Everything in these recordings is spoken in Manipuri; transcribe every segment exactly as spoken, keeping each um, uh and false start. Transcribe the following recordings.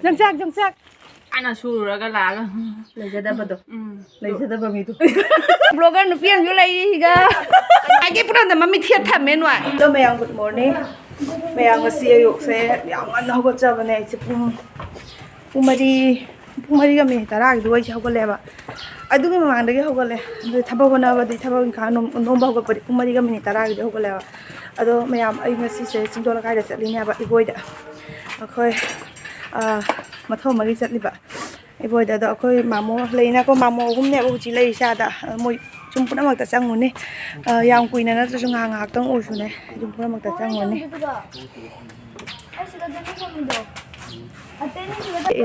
ꯌꯣꯡꯆꯥꯛ, ꯌꯣꯡꯆꯥꯛ꯫ ꯑꯅ ꯁꯨꯔꯨꯔꯒ ꯂꯥꯛꯑꯒ꯫ ꯂꯩꯖꯗꯕꯗꯣ꯫ ꯎꯝ꯫ ꯂꯩꯖꯗꯕ ꯃꯤꯗꯣ꯫ ꯕ꯭ꯂꯣꯒꯔ ꯅꯨꯄꯤ ꯑꯃꯁꯨ ꯂꯩꯔꯤ ꯁꯤꯒ꯫ ꯑꯩꯒꯤ ꯄꯨꯔꯥꯗ ꯃꯃꯤꯠ ꯊꯦꯠ ꯊꯝꯃꯦ ꯅꯣꯏ꯫ ꯑꯗꯣ ꯃꯌꯥꯝ, ꯒꯨꯗ ꯃꯣꯔꯅꯤꯡ꯫ ꯃꯌꯥꯝ, ꯉꯁꯤ ꯑꯌꯨꯛꯁꯦ ꯌꯥꯝ ꯉꯟꯅ ꯍꯧꯒꯠꯆꯕꯅꯦ꯫ ꯑꯩꯁꯦ ꯄꯨꯡ, ꯄꯨꯡ ꯃꯔꯤ, ꯄꯨꯡ ꯃꯔꯤꯒ ꯃꯤꯅꯤꯠ ꯇꯔꯥꯒꯤꯗꯨ ꯑꯩꯁꯦ ꯍꯧꯒꯠꯂꯦꯕ꯫ ꯑꯗꯨꯒꯤ ꯃꯃꯥꯡꯗꯒꯤ ꯍꯧꯒꯠꯂꯦ꯫ ꯑꯗꯨ ꯊꯕꯛ ꯍꯣꯠꯅꯕꯗꯤ, ꯊꯕꯛ ꯏꯪꯈꯥꯡ ꯅꯣꯝ-, ꯅꯣꯝꯕ ꯍꯧꯒꯠꯄꯗꯤ ꯄꯨꯡ ꯃꯔꯤꯒ ꯃꯤꯅꯤꯠ ꯇꯔꯥꯒꯤꯗ ꯍꯧꯒꯠꯂꯦꯕ꯫ ꯑꯗꯣ ꯃꯌꯥꯝ, ꯑꯩ ꯉꯁꯤꯁꯦ ꯆꯤꯡꯗꯣꯜ ꯂꯩꯀꯥꯏꯗ ꯆꯠꯂꯤꯅꯦꯕ, ꯏꯕꯣꯏꯗ꯫ ꯑꯩꯈꯣꯏ, ꯑ, ꯃꯊꯧ ꯑꯃꯒꯤ ꯆꯠꯂꯤꯕ ꯏꯕꯣꯏꯗ꯫ ꯑꯗꯣ ꯑꯩꯈꯣꯏ ꯃꯥꯃꯣ ꯂꯩꯅꯀꯣ, ꯃꯥꯃꯣ ꯑꯍꯨꯝꯅꯦꯕ ꯍꯧꯖꯤꯛ ꯂꯩꯔꯤꯁꯦ ꯑꯥꯗ꯫ ꯑ, ꯃꯣꯏ ꯌꯨꯝ ꯄꯨꯝꯅꯃꯛꯇ ꯆꯪꯉꯨꯅꯤ꯫ ꯑ, ꯌꯥꯝ ꯀꯨꯏꯅ ꯅꯠꯇ꯭ꯔꯁꯨ ꯉꯥꯏꯍꯥꯛ ꯉꯥꯏꯍꯥꯛꯇꯪ ꯑꯣꯏꯔꯁꯨꯅꯦ, ꯌꯨꯝ ꯄꯨꯝꯅꯃꯛꯇ ꯆꯪꯉꯨꯅꯤ꯫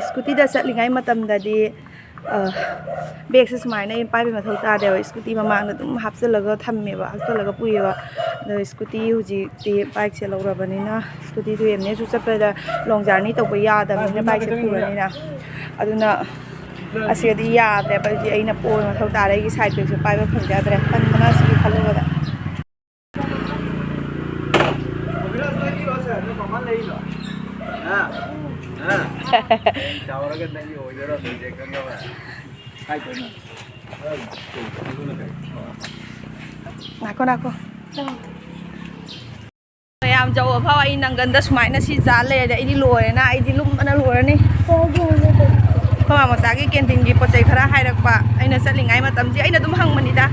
ꯁ꯭ꯀꯨꯇꯤꯗ ꯆꯠꯂꯤꯉꯩ ꯃꯇꯝꯗꯗꯤ, ꯑ, ꯕꯦꯒꯁꯦ ꯁꯨꯃꯥꯏꯅ ꯄꯥꯏꯕꯩ ꯃꯊꯧ ꯇꯥꯗꯦꯕ꯫ ꯁ꯭ꯀꯨꯇꯤ ꯃꯃꯥꯡꯗ ꯑꯗꯨꯝ ꯍꯥꯞꯆꯤꯜꯂꯒ ꯊꯝꯃꯦꯕ, ꯍꯥꯞꯆꯤꯜꯂꯒ ꯄꯨꯏꯌꯦꯕ꯫ ꯑꯗꯣ ꯁ꯭ꯀꯨꯇꯤ ꯍꯧꯖꯤꯛꯇꯤ ꯕꯥꯏꯛꯁꯦ ꯂꯧꯔꯕꯅꯤꯅ, ꯁ꯭ꯀꯨꯇꯤꯗꯨ ꯑꯦꯝ ꯑꯦꯁꯁꯨ ꯆꯠꯄꯗ ꯂꯣꯡ ꯖꯔꯅꯤ ꯇꯧꯕ ꯌꯥꯗꯕꯅꯤꯅ, ꯕꯥꯏꯛꯁꯦ ꯄꯨꯔꯅꯤꯅ꯫ ꯑꯗꯨꯅ ꯑꯁꯤꯗꯤ ꯌꯥꯗ꯭ꯔꯦꯕ꯫ ꯍꯧꯖꯤꯛ ꯑꯩꯅ ꯄꯣꯕ ꯃꯊꯧ ꯇꯥꯔꯦ꯫ ꯑꯩꯒꯤ ꯁꯥꯏꯠ ꯕꯦꯒꯁꯦ ꯄꯥꯏꯕ ꯐꯪꯖꯗ꯭ꯔꯦ, ꯇꯟꯕꯅ ꯁꯤꯒꯤ ꯈꯜꯂꯨꯕꯗ꯫ ꯆꯥꯎꯔꯒ ꯅꯪꯒꯤ ꯑꯣꯏꯗꯣꯏꯔꯣ ꯃꯤꯡꯁꯦ ꯈꯪꯉꯕ? ꯀꯥꯏꯗꯩꯅꯣ? ꯉꯥꯏꯈꯣ, ꯉꯥꯏꯈꯣ꯫ ꯃꯌꯥꯝ ꯖꯧ ꯑꯐꯥꯎ ꯑꯩ ꯅꯪꯒꯟꯗ ꯁꯨꯃꯥꯏꯅ ꯁꯤ ꯖꯥ ꯂꯩꯔꯗꯤ ꯑꯩꯗꯤ ꯂꯣꯏꯔꯦꯅ, ꯑꯩꯗꯤ ꯂꯨꯝꯕꯅ ꯂꯣꯏꯔꯅꯤ꯫ ꯑꯩꯈꯣꯏ ꯃꯥ ꯃꯆꯥꯒꯤ ꯀꯦꯟꯇꯤꯟꯒꯤ ꯄꯣꯠ ꯆꯩ ꯈꯔ ꯍꯥꯏꯔꯛꯄ, ꯑꯩꯅ ꯆꯠꯂꯤꯉꯩ ꯃꯇꯝꯁꯤ ꯑꯩꯅ ꯑꯗꯨꯝ ꯍꯪꯕꯅꯤꯗ,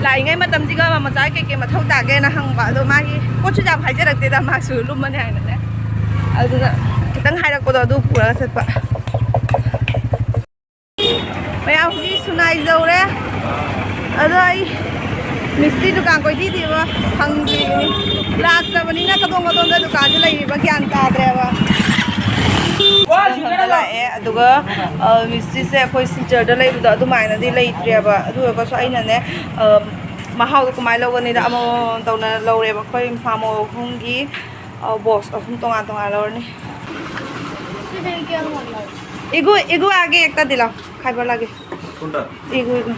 ꯂꯥꯛꯏꯉꯩ ꯃꯇꯝꯁꯤꯒ ꯃꯥ ꯃꯆꯥꯒꯤ ꯀꯩꯀꯩ ꯃꯊꯧ ꯇꯥꯒꯦꯅ ꯍꯪꯕ꯫ ꯑꯗꯣ ꯃꯥꯒꯤ ꯄꯣꯠꯁꯨ ꯌꯥꯝ ꯍꯥꯏꯖꯔꯛꯇꯦꯗ, ꯃꯥꯁꯨ ꯂꯨꯝꯃꯅꯤ ꯍꯥꯏꯅꯅꯦ꯫ ꯑꯗꯨꯅ ꯈꯤꯇꯪ ꯍꯥꯏꯔꯛꯄꯗꯣ ꯑꯗꯨ ꯄꯨꯔꯒ ꯆꯠꯄ꯫ ꯃꯌꯥꯝ ꯍꯧꯖꯤꯛ ꯁꯨꯅꯥꯏ ꯌꯧꯔꯦ꯫ ꯑꯗꯣ ꯑꯩ ꯃꯤꯁꯇꯤ ꯗꯨꯀꯥꯟ ꯀꯣꯏꯊꯤ ꯊꯤꯕ ꯐꯪꯗ꯭ꯔꯤꯕꯅꯤ꯫ ꯂꯥꯛꯇꯕꯅꯤꯅ ꯀꯗꯣꯝ ꯀꯗꯣꯝꯗ ꯗꯨꯀꯥꯟꯁꯦ ꯂꯩꯔꯤꯕ ꯒ꯭ꯌꯥꯟ ꯇꯥꯗ꯭ꯔꯦꯕ꯫ ꯁꯤꯗ ꯂꯥꯛꯑꯦ꯫ ꯑꯗꯨꯒ, ꯑ, ꯃꯤꯁꯇꯤꯁꯦ ꯑꯩꯈꯣꯏ ꯁꯤꯜꯆꯔꯗ ꯂꯩꯕꯗꯣ ꯑꯗꯨꯃꯥꯏꯅꯗꯤ ꯂꯩꯇ꯭ꯔꯦꯕ꯫ ꯑꯗꯨ ꯑꯣꯏꯔꯒꯁꯨ ꯑꯩꯅꯅꯦ, ꯑ, ꯃꯍꯥꯎꯗꯣ ꯀꯃꯥꯏꯅ ꯂꯧꯒꯅꯤꯗ ꯑꯃꯃꯝ ꯇꯧꯅ ꯂꯧꯔꯦꯕ꯫ ꯑꯩꯈꯣꯏ ꯐꯥꯃꯣ ꯑꯍꯨꯝꯒꯤ, ꯑ, ꯕꯣꯛꯁ ꯑꯍꯨꯝ ꯇꯣꯉꯥꯟ ꯇꯣꯉꯥꯟ ꯂꯧꯔꯅꯤ꯫ ꯁꯤꯗꯤ ꯀꯌꯥꯝ ꯉꯜꯂꯤ? ꯏꯒꯨ, ꯏꯒꯨ ꯑꯥꯒꯦ ꯑꯦꯛꯇ ꯗꯤꯂꯥꯎ, ꯈꯥꯏꯕ ꯂꯥꯒꯦ꯫ ꯏꯒꯨ, ꯏꯒꯨ꯫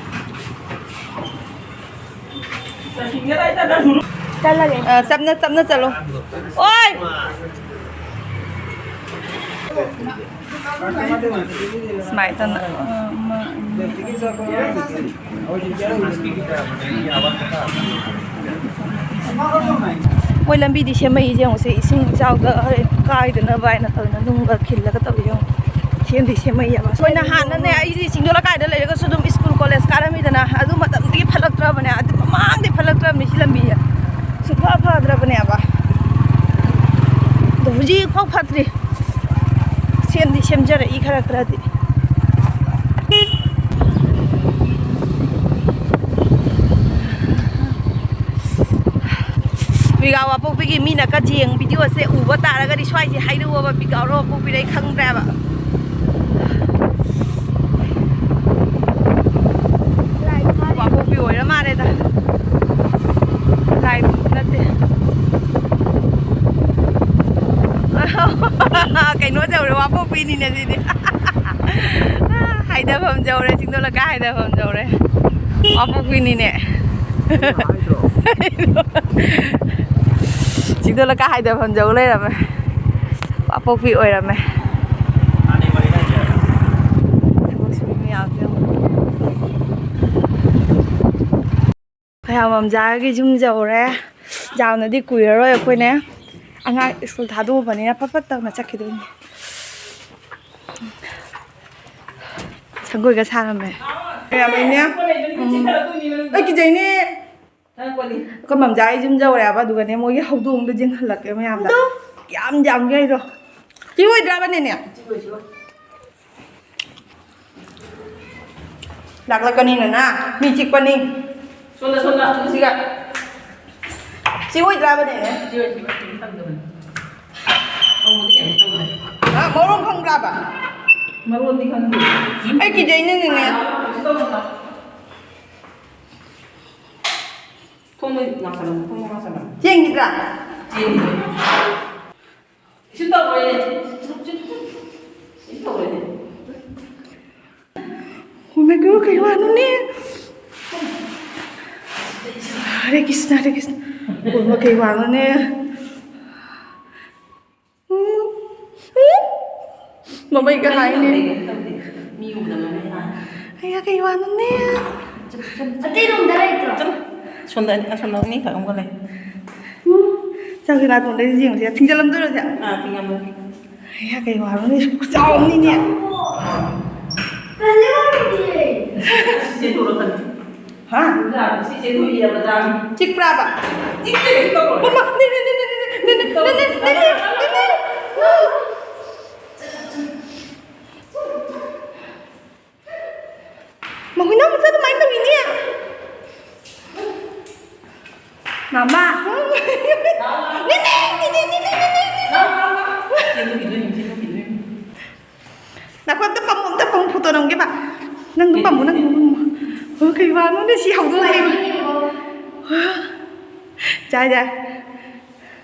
ꯆꯠꯂꯒꯦ꯫ ꯑ, ꯆꯞꯅ, ꯆꯞꯅ ꯆꯠꯂꯣ꯫ ꯑꯣꯏ! ꯁꯨꯃꯥꯏꯅ ꯇꯧꯅ, ꯑꯃ, ꯑꯅꯤ꯫ ꯃꯣꯏ ꯂꯝꯕꯤꯗꯤ ꯁꯦꯝꯃꯛꯏꯁꯦ ꯌꯦꯡꯉꯨꯁꯦ, ꯏꯁꯤꯡ ꯏꯆꯥꯎꯗ ꯀꯥꯏꯗꯅꯕ ꯍꯥꯏꯅ ꯐꯖꯅ ꯅꯨꯡꯒ ꯈꯤꯜꯂꯒ ꯇꯧꯔꯤ ꯌꯦꯡꯉꯨ꯫ ꯁꯦꯝꯗꯤ ꯁꯦꯝꯃꯛꯏ ꯌꯥꯝ꯫ ꯑꯩꯈꯣꯏꯅ ꯍꯥꯟꯅꯅꯦ, ꯑꯩꯁꯦ ꯆꯤꯡꯗꯣ ꯂꯩꯀꯥꯏꯗ ꯂꯩꯔꯒꯁꯨ ꯑꯗꯨꯝ ꯁ꯭ꯀꯨꯜ ꯀꯣꯂꯦꯖ ꯀꯥꯔꯝꯃꯤꯗꯅ, ꯑꯗꯨ ꯃꯇꯝꯗꯒꯤ ꯐꯠꯂꯛꯇ꯭ꯔꯕꯅꯦ, ꯑꯗꯨ ꯃꯃꯥꯡꯗꯒꯤ ꯐꯠꯂꯛꯇ꯭ꯔꯕꯅꯤ ꯁꯤ ꯂꯝꯕꯤꯁꯦ, ꯁꯨꯡꯐ ꯐꯗ꯭ꯔꯕꯅꯦꯕ꯫ ꯑꯗꯣ ꯍꯧꯖꯤꯛ ꯐꯥꯎ ꯐꯠꯇ꯭ꯔꯤ꯫ ꯁꯦꯝꯗꯤ ꯁꯦꯝꯖꯔꯛꯏ ꯈꯔ ꯈꯔꯗꯤ꯫ ꯄꯤꯒꯥꯎ ꯋꯥꯄꯣꯛꯄꯤꯒꯤ ꯃꯤꯅ ꯀꯖꯦꯡ ꯚꯤꯗꯤꯑꯣꯁꯦ ꯎꯕ ꯇꯥꯔꯒꯗꯤ ꯁ꯭ꯋꯥꯏꯁꯦ ꯍꯥꯏꯔꯛꯑꯣꯕ, ꯄꯤꯒꯥꯎꯔꯣ ꯋꯥꯄꯣꯛꯄꯤꯔ ꯑꯩ ꯈꯪꯗ꯭ꯔꯦꯕ꯫ ꯋꯥꯄꯣꯛꯄꯤ ꯑꯣꯏꯔ ꯃꯥꯜꯂꯦꯗ꯫ ꯂꯥꯏ ꯅꯠꯇꯦ꯫ ꯀꯩꯅꯣ ꯇꯧꯔꯦ, ꯋꯥꯄꯣꯛꯄꯤꯅꯤꯅꯦ ꯁꯤꯗꯤ꯫ ꯍꯥꯏꯗꯐꯝ ꯌꯧꯔꯦ, ꯆꯤꯡꯗꯣꯜ ꯂꯩꯀꯥꯏ ꯍꯥꯏꯗꯐꯝ ꯌꯧꯔꯦ꯫ ꯋꯥꯄꯣꯛꯄꯤꯅꯤꯅꯦ꯫ ꯆꯤꯡꯗꯣꯜ ꯂꯩꯀꯥꯏ ꯍꯥꯏꯗꯐꯝ ꯌꯧ ꯂꯩꯔꯝꯃꯦ꯫ ꯋꯥꯄꯣꯛꯄꯤ ꯑꯣꯏꯔꯝꯃꯦ꯫ ꯊꯕꯛ ꯁꯨꯕꯤ ꯃꯌꯥꯝꯁꯦ ꯌꯦꯡꯉꯣ꯫ ꯈꯌꯥꯝꯕꯝꯖꯥꯒꯤ ꯌꯨꯝ ꯌꯧꯔꯦ꯫ ꯌꯥꯝꯅꯗꯤ ꯀꯨꯏꯔꯔꯣꯏ ꯑꯩꯈꯣꯏꯅ꯫ ꯑꯉꯥꯡ ꯁ꯭ꯀꯨꯜ ꯊꯥꯗꯣꯛꯑꯕꯅꯤꯅ ꯐꯠ ꯐꯠ ꯇꯧꯅ ꯆꯠꯈꯤꯗꯣꯏꯅꯤ꯫ ꯁꯪꯒꯣꯏꯒ ꯁꯥꯔꯝꯃꯦ꯫ ꯃꯌꯥꯝ ꯂꯩꯅꯦ꯫ ꯎꯝ꯫ ꯑꯩ ꯀꯤꯖꯩꯅꯦ꯫ ꯑꯩꯈꯣꯏ ꯃꯝꯖꯥꯒꯤ ꯌꯨꯝ ꯌꯧꯔꯦꯕ, ꯑꯗꯨꯒꯅꯦ ꯃꯣꯏꯒꯤ ꯍꯧꯗꯣꯡꯗꯣ ꯌꯦꯡꯍꯜꯂꯛꯀꯦ ꯃꯌꯥꯝꯗ꯫ ꯌꯥꯝ ꯌꯥꯝꯒꯦ ꯍꯥꯏꯗꯣ꯫ ꯆꯤꯛꯑꯣꯏꯗ꯭ꯔꯕꯅꯦꯅꯦ? ꯂꯥꯛꯂꯛꯀꯅꯤꯅ ꯃꯤ ꯆꯤꯛꯄꯅꯤ꯫ ꯁꯣꯝꯗ, ꯁꯣꯝꯗ꯫ ꯁꯤꯒ꯫ ꯆꯤꯛꯑꯣꯏꯗ꯭ꯔꯕꯅꯦꯅꯦ? ꯆꯤꯛꯑꯣꯏ, ꯆꯤꯛꯑꯣꯏ, ꯀꯩꯝ ꯇꯧꯗꯕꯅꯤ꯫ ꯇꯧꯕꯗꯤ ꯀꯩꯝ ꯇꯧꯗꯦ꯫ ꯍꯥ? ꯃꯔꯣꯟ ꯈꯪꯕ꯭ꯔꯕ? ꯃꯔꯣꯟꯗꯤ ꯈꯪꯗꯦ꯫ ꯑꯩ ꯀꯤꯖꯩꯅꯦꯅꯦ꯫ ꯀꯩꯁꯨ ꯇꯧꯗꯦ꯫ ꯊꯣꯡꯗ ꯂꯥꯛꯁꯜꯂꯣ, ꯊꯣꯡꯗ ꯂꯥꯛꯁꯜꯂꯣ꯫ ꯆꯦꯟꯈꯤꯗ꯭ꯔꯥ? ꯆꯦꯟꯈꯤꯗ꯭ꯔꯥ? ꯀꯩꯁꯨ ꯇꯧꯔꯣꯏꯌꯦ꯫ ꯀꯩꯁꯨ ꯇꯧꯔꯣꯏꯌꯦ꯫ ꯍꯣ ꯃꯥꯏ ꯒꯣꯗ, ꯀꯩ ꯋꯥꯅꯣꯅꯦ? ꯍꯔꯦ ꯀ꯭ꯔꯤꯁꯅ, ꯍꯔꯦ ꯀ꯭ꯔꯤꯁꯅ꯫ ꯍꯣ ꯃꯥ, ꯀꯩ ꯋꯥꯅꯣꯅꯦ? ꯎꯝ꯫ ꯎꯝ꯫ ꯃꯩꯒ ꯍꯥꯏꯅꯦ꯫ ꯃꯤ ꯎꯕꯗ ꯃꯃꯩ ꯍꯥꯏ꯫ ꯑꯩꯒ ꯀꯩ ꯋꯥꯅꯣꯅꯦ? ꯑꯇꯩꯔꯣꯝꯗ ꯂꯩꯇ꯭ꯔꯣ? ꯁꯣꯝꯗ, ꯑꯁꯣꯝꯗ ꯑꯅꯤꯈꯛ ꯑꯃꯒ ꯂꯩ꯫ ꯆꯥꯛꯁꯦ ꯅꯥꯀꯣꯡꯗꯩ ꯌꯦꯡꯉꯨꯁꯦ꯫ ꯊꯤꯡꯖꯤꯜꯂꯝꯗꯣꯏꯔꯣ ꯁꯦ? ꯑꯥ, ꯊꯤꯡꯖꯤꯜꯂꯝꯃꯣ꯫ ꯑꯩꯒ ꯀꯩ ꯋꯥꯅꯣꯅꯦ? ꯆꯥꯎꯕꯅꯤꯅꯦ꯫ ꯍꯥ? ꯆꯤꯛꯄ꯭ꯔꯥꯕ? ꯃꯃꯥ, ꯅꯦ, ꯅꯦ, ꯅꯦ꯫ ꯃꯍꯨꯏꯅꯥꯎ ꯃꯆꯥ ꯑꯗꯨꯃꯥꯏꯅ ꯇꯧꯏꯅꯦ꯫ ꯃꯃꯥ꯫ ꯅꯦ, ꯅꯦ, ꯅꯦ꯫ ꯉꯥꯏꯈꯣ, ꯑꯝꯇ ꯄꯝꯃꯨ, ꯑꯝꯇ ꯄꯝꯃꯨ, ꯐꯣꯇꯣ ꯅꯝꯒꯦꯕ꯫ ꯅꯪ ꯑꯗꯨꯝ ꯄꯝꯃꯨ, ꯅꯪ ꯑꯗꯨꯝ ꯄꯝꯃꯨ꯫ ꯑꯣ, ꯀꯩ ꯋꯥꯅꯣꯅꯦ ꯁꯤ ꯍꯧꯗꯣꯡꯁꯦ꯫ ꯌꯥꯏ, ꯌꯥꯏ꯫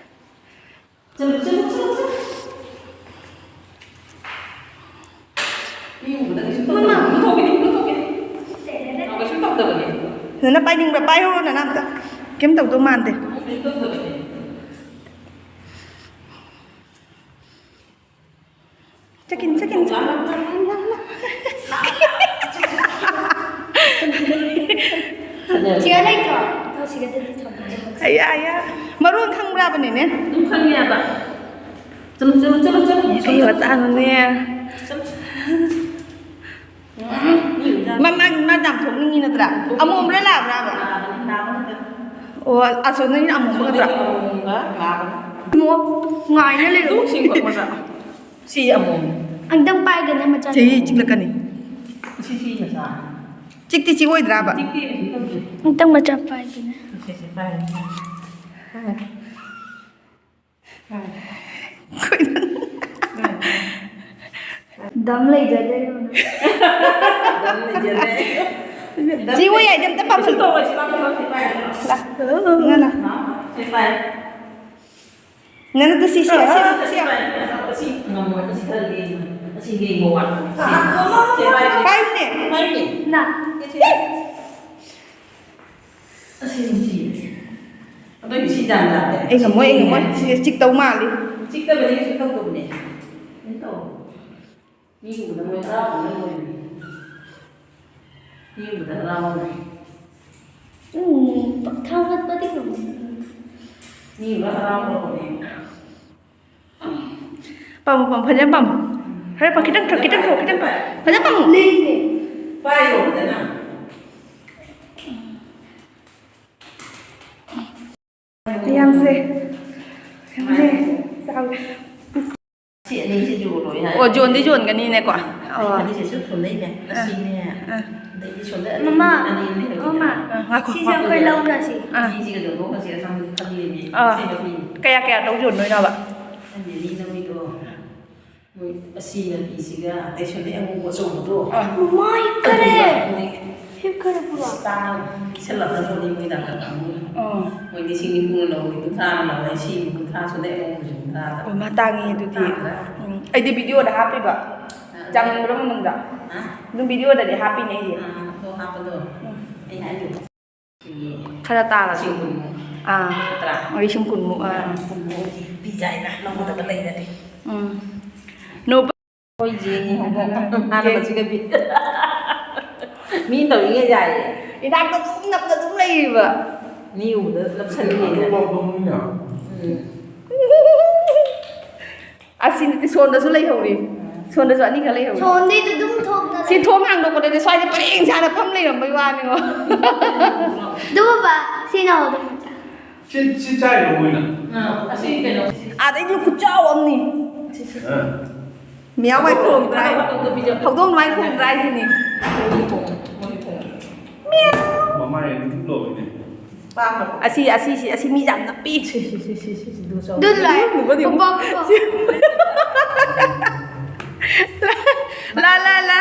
ꯆꯠꯂꯨ, ꯆꯠꯂꯨ, ꯆꯠꯂꯨ, ꯆꯠꯂꯨ꯫ ꯃꯤ ꯎꯕꯗ ꯀꯩꯁꯨ ꯇꯧꯗꯕꯅꯤ꯫ ꯃꯃꯥ꯫ ꯃꯨꯊꯣꯛꯈꯤꯅꯤ, ꯃꯨꯊꯣꯛꯈꯤꯅꯤ꯫ ꯑ, ꯀꯩꯁꯨ ꯇꯧꯗꯕꯅꯤ꯫ ꯅꯅꯥ ꯄꯥꯏꯅꯤꯡꯕ꯭ꯔꯥ? ꯄꯥꯏꯍꯧꯔꯣ ꯅꯅꯥꯝꯇ꯫ ꯀꯩꯝ ꯇꯧꯗꯧ ꯃꯥꯟꯗꯦ꯫ ꯀꯩꯁꯨ ꯇꯧꯗꯕꯅꯤ꯫ ꯆꯠꯈꯤꯅꯤ, ꯆꯠꯈꯤꯅꯤ, ꯆꯠꯈꯤꯅꯤ꯫ ꯆꯤꯌꯔ ꯂꯩꯇ꯭ꯔꯣ? ꯑꯣ, ꯁꯤꯗꯗꯤ ꯊꯝꯃꯣ꯫ ꯑꯌꯥ, ꯑꯌꯥ꯫ ꯃꯔꯣꯟ ꯈꯪꯕ꯭ꯔꯥꯕꯅꯦꯅꯦ? ꯑꯗꯨꯝ ꯈꯪꯉꯦ ꯍꯥꯏꯕ꯫ ꯆꯠꯂꯨ, ꯆꯠꯂꯨ, ꯆꯠꯂꯨ, ꯆꯠꯂꯨ꯫ ꯀꯩ ꯃꯇꯥꯡꯅꯣꯅꯦ? ꯆꯠꯂꯨ꯫ ꯃꯥ, ꯃꯥ, ꯃꯥ ꯌꯥꯝ ꯊꯣꯛꯅꯤꯡꯉꯤ ꯅꯠꯇ꯭ꯔꯥ? ꯑꯃꯣꯝꯔ ꯂꯥꯕ꯭ꯔꯥꯕ? ꯂꯥꯕꯅꯤ, ꯂꯥꯕ ꯅꯠꯇꯦ꯫ ꯑꯣ, ꯑꯁꯣꯝꯗꯒꯤꯅ ꯑꯃꯣꯝꯕ ꯅꯠꯇ꯭ꯔꯥ? ꯑꯃꯣꯝꯒ ꯂꯥꯕꯅꯤ꯫ ꯏꯃꯣ, ꯉꯥꯏꯅ ꯂꯩꯔꯣ꯫ ꯑꯗꯨ ꯁꯤꯡꯕ ꯃꯆꯥ꯫ ꯁꯤ ꯑꯃꯣꯝ꯫ ꯑꯝꯇꯪ ꯄꯥꯏꯒꯦꯅꯦ, ꯃꯆꯥ꯫ ꯆꯍꯤ ꯆꯤꯛꯂꯛꯀꯅꯤ꯫ ꯁꯤ, ꯁꯤ ꯃꯆꯥ꯫ ꯆꯤꯛꯇꯤ ꯆꯤꯛꯑꯣꯏꯗ꯭ꯔꯥꯕ? ꯆꯤꯛꯇꯦ, ꯀꯩꯁꯨ ꯇꯧꯗꯦ꯫ ꯑꯝꯇꯪ ꯃꯆꯥ ꯄꯥꯏꯒꯦꯅꯦ꯫ ꯁꯦ, ꯁꯦ, ꯄꯥꯏ꯫ ꯄꯥꯏ꯫ ꯄꯥꯏ꯫ ꯄꯥꯏ꯫ ꯗꯝ ꯂꯩꯖꯗꯦ꯫ ꯗꯝ ꯂꯩꯖꯗꯦ꯫ ꯆꯤꯛꯑꯣ ꯌꯥꯏꯗ, ꯑꯝꯇ ꯄꯥꯝꯁꯜꯂꯨ꯫ ꯀꯩꯁꯨ ꯇꯧꯔꯣꯏ, ꯁꯤ ꯂꯥꯛꯑꯣ, ꯁꯤ ꯄꯥꯏ꯫ ꯂꯥꯛ꯫ ꯉꯥ ꯂꯥꯛ꯫ ꯁꯤ ꯄꯥꯏ꯫ ꯅꯪ ꯑꯗꯨ ꯁꯤ, ꯁꯤ, ꯁꯤ, ꯁꯤ꯫ ꯑꯁꯤ ꯉꯝꯃꯣꯏ, ꯑꯁꯤ ꯈꯔ ꯂꯦꯡꯉꯣ꯫ ꯑꯁꯤ ꯂꯦꯡꯕ ꯋꯥꯠꯄꯅꯤ꯫ ꯁꯤ, ꯁꯤ ꯄꯥꯏ, ꯁꯤ꯫ ꯄꯥꯏꯌꯨꯅꯦ꯫ ꯄꯥꯏꯌꯨꯅꯦ꯫ ꯅꯥ꯫ ꯁꯤ, ꯁꯤ꯫ ꯑꯁꯤ ꯅꯨꯡꯁꯤ꯫ ꯑꯗꯣ ꯁꯤ ꯌꯥꯝ ꯌꯥꯗꯦ꯫ ꯑꯩ ꯉꯝꯃꯣꯏ, ꯑꯩ ꯉꯝꯃꯣꯏ꯫ ꯁꯤ ꯆꯤꯛꯇꯧ ꯃꯥꯜꯂꯤ꯫ ꯆꯤꯛꯇꯕꯅꯤ, ꯀꯩꯁꯨ ꯇꯧꯗꯕꯅꯦ꯫ ꯀꯩꯝ ꯇꯧ꯫ ꯃꯤ ꯎꯕꯗ ꯃꯣꯏ ꯍꯔꯥꯎꯕꯅ ꯂꯣꯏꯔꯦ꯫ ꯃꯤ ꯎꯕꯗ ꯍꯔꯥꯎꯔꯦ꯫ ꯎꯝ, ꯊꯥꯒꯠꯄꯗꯤ ꯉꯝꯗꯦ꯫ ꯃꯤ ꯎꯕꯗ ꯍꯔꯥꯎꯔꯕꯅꯦ꯫ ꯄꯥꯝꯃꯣ, ꯄꯥꯝꯃꯣ, ꯐꯖꯅ ꯄꯥꯝꯃꯣ꯫ ꯈꯔ ꯄꯥꯝ-, ꯈꯤꯇꯪ ꯊꯛ-, ꯈꯤꯇꯪ ꯊꯛ-, ꯈꯤꯇꯪ ꯊꯛ-, ꯐꯖꯅ ꯄꯥꯝꯃꯣ꯫ ꯂꯦꯡꯗꯦ꯫ ꯄꯥꯏꯌꯣ ꯐꯖꯅ꯫ ꯃꯌꯥꯝꯁꯦ꯫ ꯌꯦꯡꯉꯨꯅꯦ꯫ ꯆꯥꯎꯋꯦ꯫ ꯁꯤ ꯑꯅꯤꯁꯤ ꯌꯣꯜꯂꯣꯏ ꯍꯥꯏ꯫ ꯑꯣ, ꯌꯣꯟꯗꯤ ꯌꯣꯟꯒꯅꯤꯅꯦꯀꯣ꯫ ꯑꯣ꯫ ꯑꯅꯤꯁꯤ ꯁꯨꯝ ꯁꯨꯝ ꯂꯩꯅꯦ꯫ ꯑꯥ꯫ ꯑꯁꯤꯅꯦ꯫ ꯑꯥ꯫ ꯑꯗꯩꯗꯤ ꯁꯣꯝꯗ ꯑꯅꯤ, ꯃꯃꯥ, ꯑꯅꯤ, ꯑꯅꯤ ꯂꯩꯔꯦ꯫ ꯃꯃꯥ, ꯑꯥ, ꯉꯥꯏꯈꯣ, ꯁꯤꯁꯦ ꯉꯥꯏꯈꯣ꯫ ꯑꯩꯈꯣꯏ ꯂꯧꯔꯁꯤ꯫ ꯑꯥ꯫ ꯑꯅꯤꯁꯤꯒ ꯌꯣꯜꯂꯣ, ꯉꯁꯤ ꯑꯁꯥꯡꯕꯗꯤ ꯈꯜꯂꯤꯅꯦ꯫ ꯑꯥ꯫ ꯁꯤꯒ ꯄꯤ꯫ ꯀꯌꯥ ꯀꯌꯥ ꯇꯧ ꯌꯣꯟꯗꯣꯏꯅꯣꯕ? ꯈꯪꯗꯦ, ꯑꯅꯤ ꯂꯧꯔꯤꯗꯣ꯫ ꯃꯣꯏ ꯑꯁꯤ ꯃꯄꯤꯁꯤꯒ ꯑꯇꯩ ꯁꯣꯝꯗꯩ ꯑꯉꯧꯕ ꯑꯆꯧꯕꯗꯣ꯫ ꯑꯥ꯫ ꯃꯥꯏ ꯀꯔꯦ? ꯃꯣꯏ ꯍꯤꯞꯈꯔꯦ ꯄꯨꯔꯥ꯫ ꯁ꯭ꯇꯥꯔ ꯄꯤꯁꯜꯂꯛꯀꯗꯧꯔꯤ ꯃꯣꯏ ꯗꯥꯛꯇꯔ ꯀꯥꯡꯕꯨꯅ꯫ ꯑꯥ꯫ ꯃꯣꯏ ꯂꯤꯁꯤꯡ ꯅꯤꯐꯨꯅ ꯂꯧꯏ, ꯀꯨꯟꯊ꯭ꯔꯥꯅ ꯂꯧꯏ, ꯁꯤ ꯀꯨꯟꯊ꯭ꯔꯥ ꯁꯣꯝꯗꯩ ꯑꯉꯧꯕꯁꯤ ꯀꯨꯟꯊ꯭ꯔꯥꯗ꯫ ꯑꯣ, ꯃꯥ ꯇꯥꯡꯉꯤ ꯑꯗꯨꯗꯤ꯫ ꯇꯥꯡꯗ꯭ꯔꯥ? ꯎꯝ, ꯑꯩꯗꯤ ꯚꯤꯗꯤꯑꯣꯗ ꯍꯥꯞꯄꯤꯕ꯫ ꯑꯥ꯫ ꯆꯪꯕ꯭ꯔꯥ ꯃꯅꯨꯡꯗ? ꯑꯥ꯫ ꯑꯗꯨꯝ ꯚꯤꯗꯤꯑꯣꯗꯗꯤ ꯍꯥꯞꯄꯤꯅꯦ ꯑꯩꯁꯦ꯫ ꯑꯥ, ꯑꯗꯣ ꯍꯥꯞꯄꯗꯣ꯫ ꯎꯝ꯫ ꯑꯩ ꯍꯥꯏꯗꯣ꯫ ꯈꯔ ꯇꯥꯔꯁꯨ꯫ ꯂꯤꯁꯤꯡ ꯀꯨꯟꯃꯨꯛ꯫ ꯑꯥ꯫ ꯅꯠꯇ꯭ꯔꯥ? ꯂꯤꯁꯤꯡ ꯀꯨꯟꯃꯨꯛ, ꯑꯥ꯫ ꯀꯨꯟꯃꯨꯛ ꯄꯤꯖꯥꯏꯅ ꯂꯧꯒꯗꯕ ꯂꯩꯔꯗꯤ꯫ ꯎꯝ꯫ ꯅꯣ-, ꯑꯩꯈꯣꯏ ꯌꯦꯡꯉꯤ ꯍꯧꯗꯣꯡ ꯌꯦꯡꯉꯤ꯫ ꯍꯥꯟꯅ ꯃꯁꯤꯒ ꯄꯤ-, ꯃꯤ ꯇꯧꯔꯤꯉꯩ ꯌꯥꯏꯌꯦ꯫ ꯏꯅꯥꯛꯇ ꯑꯗꯨꯝ ꯅꯞꯅ ꯑꯗꯨꯝ ꯂꯩꯔꯤꯕ꯫ ꯃꯤ ꯎꯕꯗ ꯅꯞꯁꯟꯅꯤꯡꯉꯦ꯫ ꯑꯇꯣꯞꯄ ꯍꯧꯗꯣꯡꯅꯤꯅ꯫ ꯎꯝ꯫ ꯑꯁꯤ ꯅꯠꯇꯦ, ꯁꯣꯝꯗꯁꯨ ꯂꯩꯍꯧꯔꯤ꯫ ꯁꯣꯝꯗꯁꯨ ꯑꯅꯤꯈꯛ ꯂꯩꯍꯧꯔꯤ꯫ ꯁꯣꯝꯗꯩꯗꯨ ꯑꯗꯨꯝ ꯊꯣꯛꯇꯅ ꯁꯤ ꯂꯩ꯫ ꯊꯣꯡ ꯍꯥꯡꯗꯣꯛꯄꯗꯗꯤ ꯁ꯭ꯋꯥꯏꯗ ꯄꯔꯦꯡ ꯁꯥꯅ ꯐꯝ ꯂꯩꯔꯝꯕꯩ ꯋꯥꯅꯤꯉꯣ꯫ ꯑꯗꯨ ꯕꯕꯥ, ꯁꯤꯅ ꯍꯧꯗꯣꯡ ꯃꯆꯥ꯫ ꯁꯤ, ꯁꯤ ꯆꯥꯏꯔꯣ ꯃꯣꯏꯅ? ꯑꯥ, ꯑꯁꯤ ꯀꯩꯅꯣ꯫ ꯑꯥꯗꯩꯗꯤ ꯈꯨꯠꯆꯥꯎ ꯑꯃꯅꯤ꯫ ꯑꯥ꯫ ꯃꯤꯌꯥꯎ ꯃꯥꯏ ꯈꯣꯡꯗ꯭ꯔꯥ? ꯍꯧꯗꯣꯡ ꯑꯗꯨꯃꯥꯏꯅ ꯈꯣꯡꯗ꯭ꯔꯥ ꯍꯥꯏꯁꯤꯅꯤ꯫ ꯃꯃꯥꯏ ꯑꯗꯨꯝ ꯂꯧꯔꯤꯅꯦ꯫ ꯑꯁꯤ, ꯑꯁꯤ, ꯁꯤ, ꯑꯁꯤ ꯃꯤ ꯌꯥꯝ ꯅꯞꯄꯤ꯫ ꯁꯤ, ꯁꯤ, ꯁꯤ, ꯁꯤ, ꯁꯤ, ꯁꯤ, ꯗꯨ ꯆꯥꯎ꯫ ꯑꯗꯨ ꯂꯥꯛꯑꯦ꯫ ꯎꯕꯗꯤ ꯎ-, ꯄꯨꯄꯥ, ꯄꯨꯄꯥ꯫ ꯂꯥ, ꯂꯥ, ꯂꯥ꯫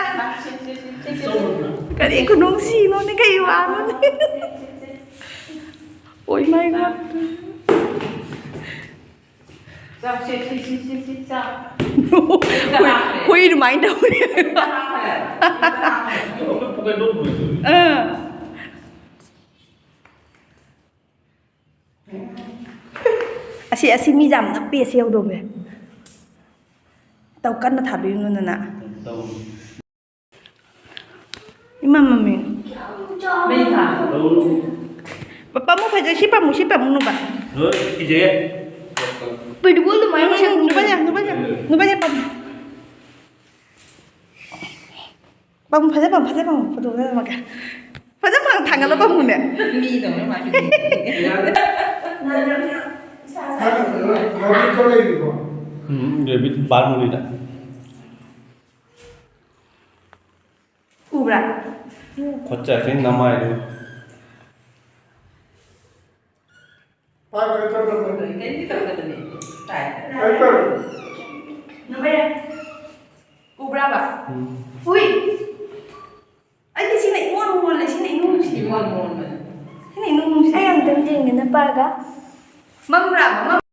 ꯀꯔꯤ ꯈꯨꯅꯨꯡꯁꯤꯅꯣꯅꯦ, ꯀꯩ ꯋꯥꯅꯣꯅꯦ꯫ ꯑꯣꯏ ꯃꯥꯏ ꯒꯣꯗ꯫ ꯆꯥꯛꯁꯦ, ꯁꯤ, ꯁꯤ, ꯁꯤ, ꯁꯤ, ꯆꯥꯛ꯫ ꯍꯨꯏ, ꯍꯨꯏ ꯑꯗꯨꯃꯥꯏꯅ ꯇꯧꯋꯤ꯫ ꯑꯩꯈꯣꯏ ꯄꯨꯀꯩ ꯂꯣꯛ ꯂꯣꯏꯗꯣꯏꯅꯤ꯫ ꯑꯥ꯫ ꯑꯁꯤ, ꯑꯁꯤ ꯃꯤ ꯌꯥꯝ ꯅꯞꯄꯤ, ꯑꯁꯤ ꯍꯧꯗꯣꯡꯁꯦ꯫ ꯇꯧ, ꯀꯟꯅ ꯊꯥꯕꯤꯔꯨꯅꯨ, ꯅꯅꯥ꯫ ꯏꯃꯥ ꯃꯃꯤ꯫ ꯄꯥꯝꯃꯨ ꯐꯖꯩ, ꯁꯤ ꯄꯥꯝꯃꯨ, ꯁꯤ ꯄꯥꯝꯃꯨ ꯅꯨꯄꯥ꯫ ꯐꯨꯠꯕꯣꯜ ꯑꯗꯨꯃꯥꯏꯅ ꯃꯁꯛ ꯅꯨꯄꯥꯁꯦ, ꯅꯨꯄꯥꯁꯦ, ꯅꯨꯄꯥꯁꯦ ꯄꯥꯝꯃꯨ꯫ ꯄꯥꯝꯃꯨ, ꯐꯖ ꯄꯥꯝꯃꯨ, ꯐꯖ ꯄꯥꯝꯃꯨ, ꯐꯣꯇꯣ ꯐꯖ ꯄꯥꯝꯃꯨ꯫ ꯐꯖ ꯄꯥꯝꯃꯨ, ꯊꯥꯡꯒꯠꯂ ꯄꯥꯝꯃꯨꯅꯦ꯫ ꯃꯤꯗꯧꯅ ꯃꯥ꯫ ꯎꯝ, ꯔꯦꯕꯤꯠ ꯕꯥꯔꯃꯨꯅꯤꯗ꯫ ꯎꯕ꯭ꯔꯥ? ꯈꯨꯠꯆꯥꯁꯤ ꯅꯃꯥꯏꯗꯨ꯫ ꯀꯩꯝꯇ ꯇꯧꯗꯕꯅꯦ꯫ ꯇꯥꯏ꯫ ꯅꯨꯕꯩ꯫ ꯎꯕ꯭ꯔꯥꯕ? ꯎꯝ꯫ ꯎꯏ꯫ ꯑꯩꯗꯤ ꯁꯤꯅ ꯏꯃꯣꯟ ꯃꯣꯜꯂꯦ, ꯁꯤꯅ ꯏꯅꯨꯡ ꯅꯨꯡꯁꯤ꯫ ꯏꯃꯣꯟ ꯃꯣꯟꯕꯅꯦ꯫ ꯁꯤꯅ ꯏꯅꯨꯡ ꯅꯨꯡꯁꯤ꯫ ꯑꯩ ꯑꯝꯇꯪ ꯌꯦꯡꯒꯦ ꯅꯄꯥꯒ꯫ ꯃꯝꯕ꯭ꯔꯥꯕ? ꯃꯝ-,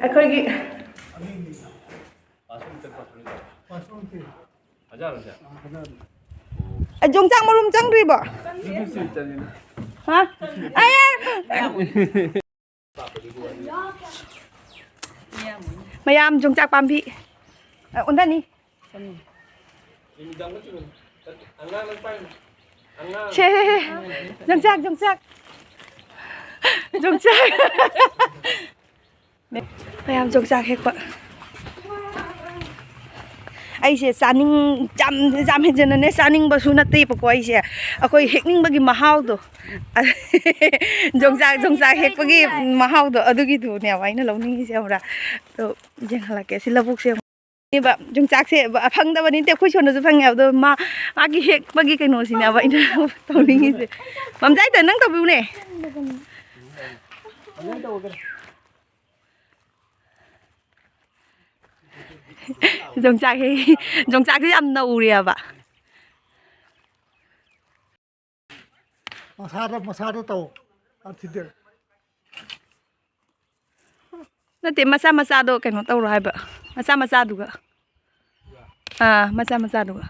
ꯑꯩꯈꯣꯏꯒꯤ ꯑ, ꯌꯣꯡꯆꯥꯛ ꯃꯔꯨꯝ ꯆꯪꯗ꯭ꯔꯤꯕꯣ? ꯍꯥ? ꯑꯦ! ꯃꯌꯥꯝ ꯌꯣꯡꯆꯥꯛ ꯄꯥꯝꯕꯤ꯫ ꯑ, ꯑꯣꯟꯊꯅꯤ꯫ ꯁꯦ, ꯁꯦ, ꯁꯦ꯫ ꯌꯣꯡꯆꯥꯛ, ꯌꯣꯡꯆꯥꯛ꯫ ꯌꯣꯡꯆꯥꯛ꯫ ꯃꯌꯥꯝ ꯌꯣꯡꯆꯥꯛ ꯍꯦꯛꯄ꯫ ꯑꯩꯁꯦ ꯆꯥꯅꯤꯡ-, ꯌꯥꯝ, ꯌꯥꯝ ꯍꯦꯟꯖꯟꯅꯅꯦ ꯆꯥꯅꯤꯡꯕꯁꯨ ꯅꯠꯇꯦꯕꯀꯣ꯫ ꯑꯩꯁꯦ ꯑꯩꯈꯣꯏ ꯍꯦꯛꯅꯤꯡꯕꯒꯤ ꯃꯍꯥꯎꯗꯣ, ꯌꯣꯡꯆꯥꯛ, ꯌꯣꯡꯆꯥꯛ ꯍꯦꯛꯄꯒꯤ ꯃꯍꯥꯎꯗꯣ ꯑꯗꯨꯒꯤꯗꯨꯅꯦꯕ ꯑꯩꯅ ꯂꯧꯅꯤꯡꯉꯤꯁꯦ, ꯈꯪꯕ꯭ꯔꯥ? ꯑꯗꯣ ꯌꯦꯡꯍꯜꯂꯛꯀꯦ ꯁꯤ ꯂꯧꯕꯨꯛꯁꯦ꯫ ꯅꯦꯕ, ꯌꯣꯡꯆꯥꯛꯁꯦ ꯐꯪꯗꯕꯅꯤ ꯅꯠꯇꯦ, ꯑꯩꯈꯣꯏ ꯁꯣꯝꯗꯁꯨ ꯐꯪꯉꯦ꯫ ꯑꯗꯣ ꯃꯥ, ꯃꯥꯒꯤ ꯍꯦꯛꯄꯒꯤ ꯀꯩꯅꯣꯁꯤꯅꯦꯕ ꯑꯩꯅ ꯇꯧꯅꯤꯡꯉꯤꯁꯦ꯫ ꯃꯝꯖꯥꯏꯗ, ꯅꯪ ꯇꯧꯕꯤꯌꯨꯅꯦ꯫ ꯌꯣꯡꯆꯥꯛ ꯍꯦꯛ-, ꯌꯣꯡꯆꯥꯛꯁꯦ ꯌꯥꯝ ꯅꯧꯔꯤꯑꯕ꯫ ꯃꯁꯥꯗ, ꯃꯁꯥꯗ ꯇꯧ꯫ ꯑꯗꯨꯗꯤ ꯅꯠꯇꯦ, ꯃꯆꯥ ꯃꯆꯥꯗꯣ ꯀꯩꯅꯣ ꯇꯧꯔꯣ ꯍꯥꯏꯕ꯫ ꯃꯆꯥ ꯃꯆꯥꯗꯨꯒ꯫ ꯑꯥ, ꯃꯆꯥ ꯃꯆꯥꯗꯨꯒ꯫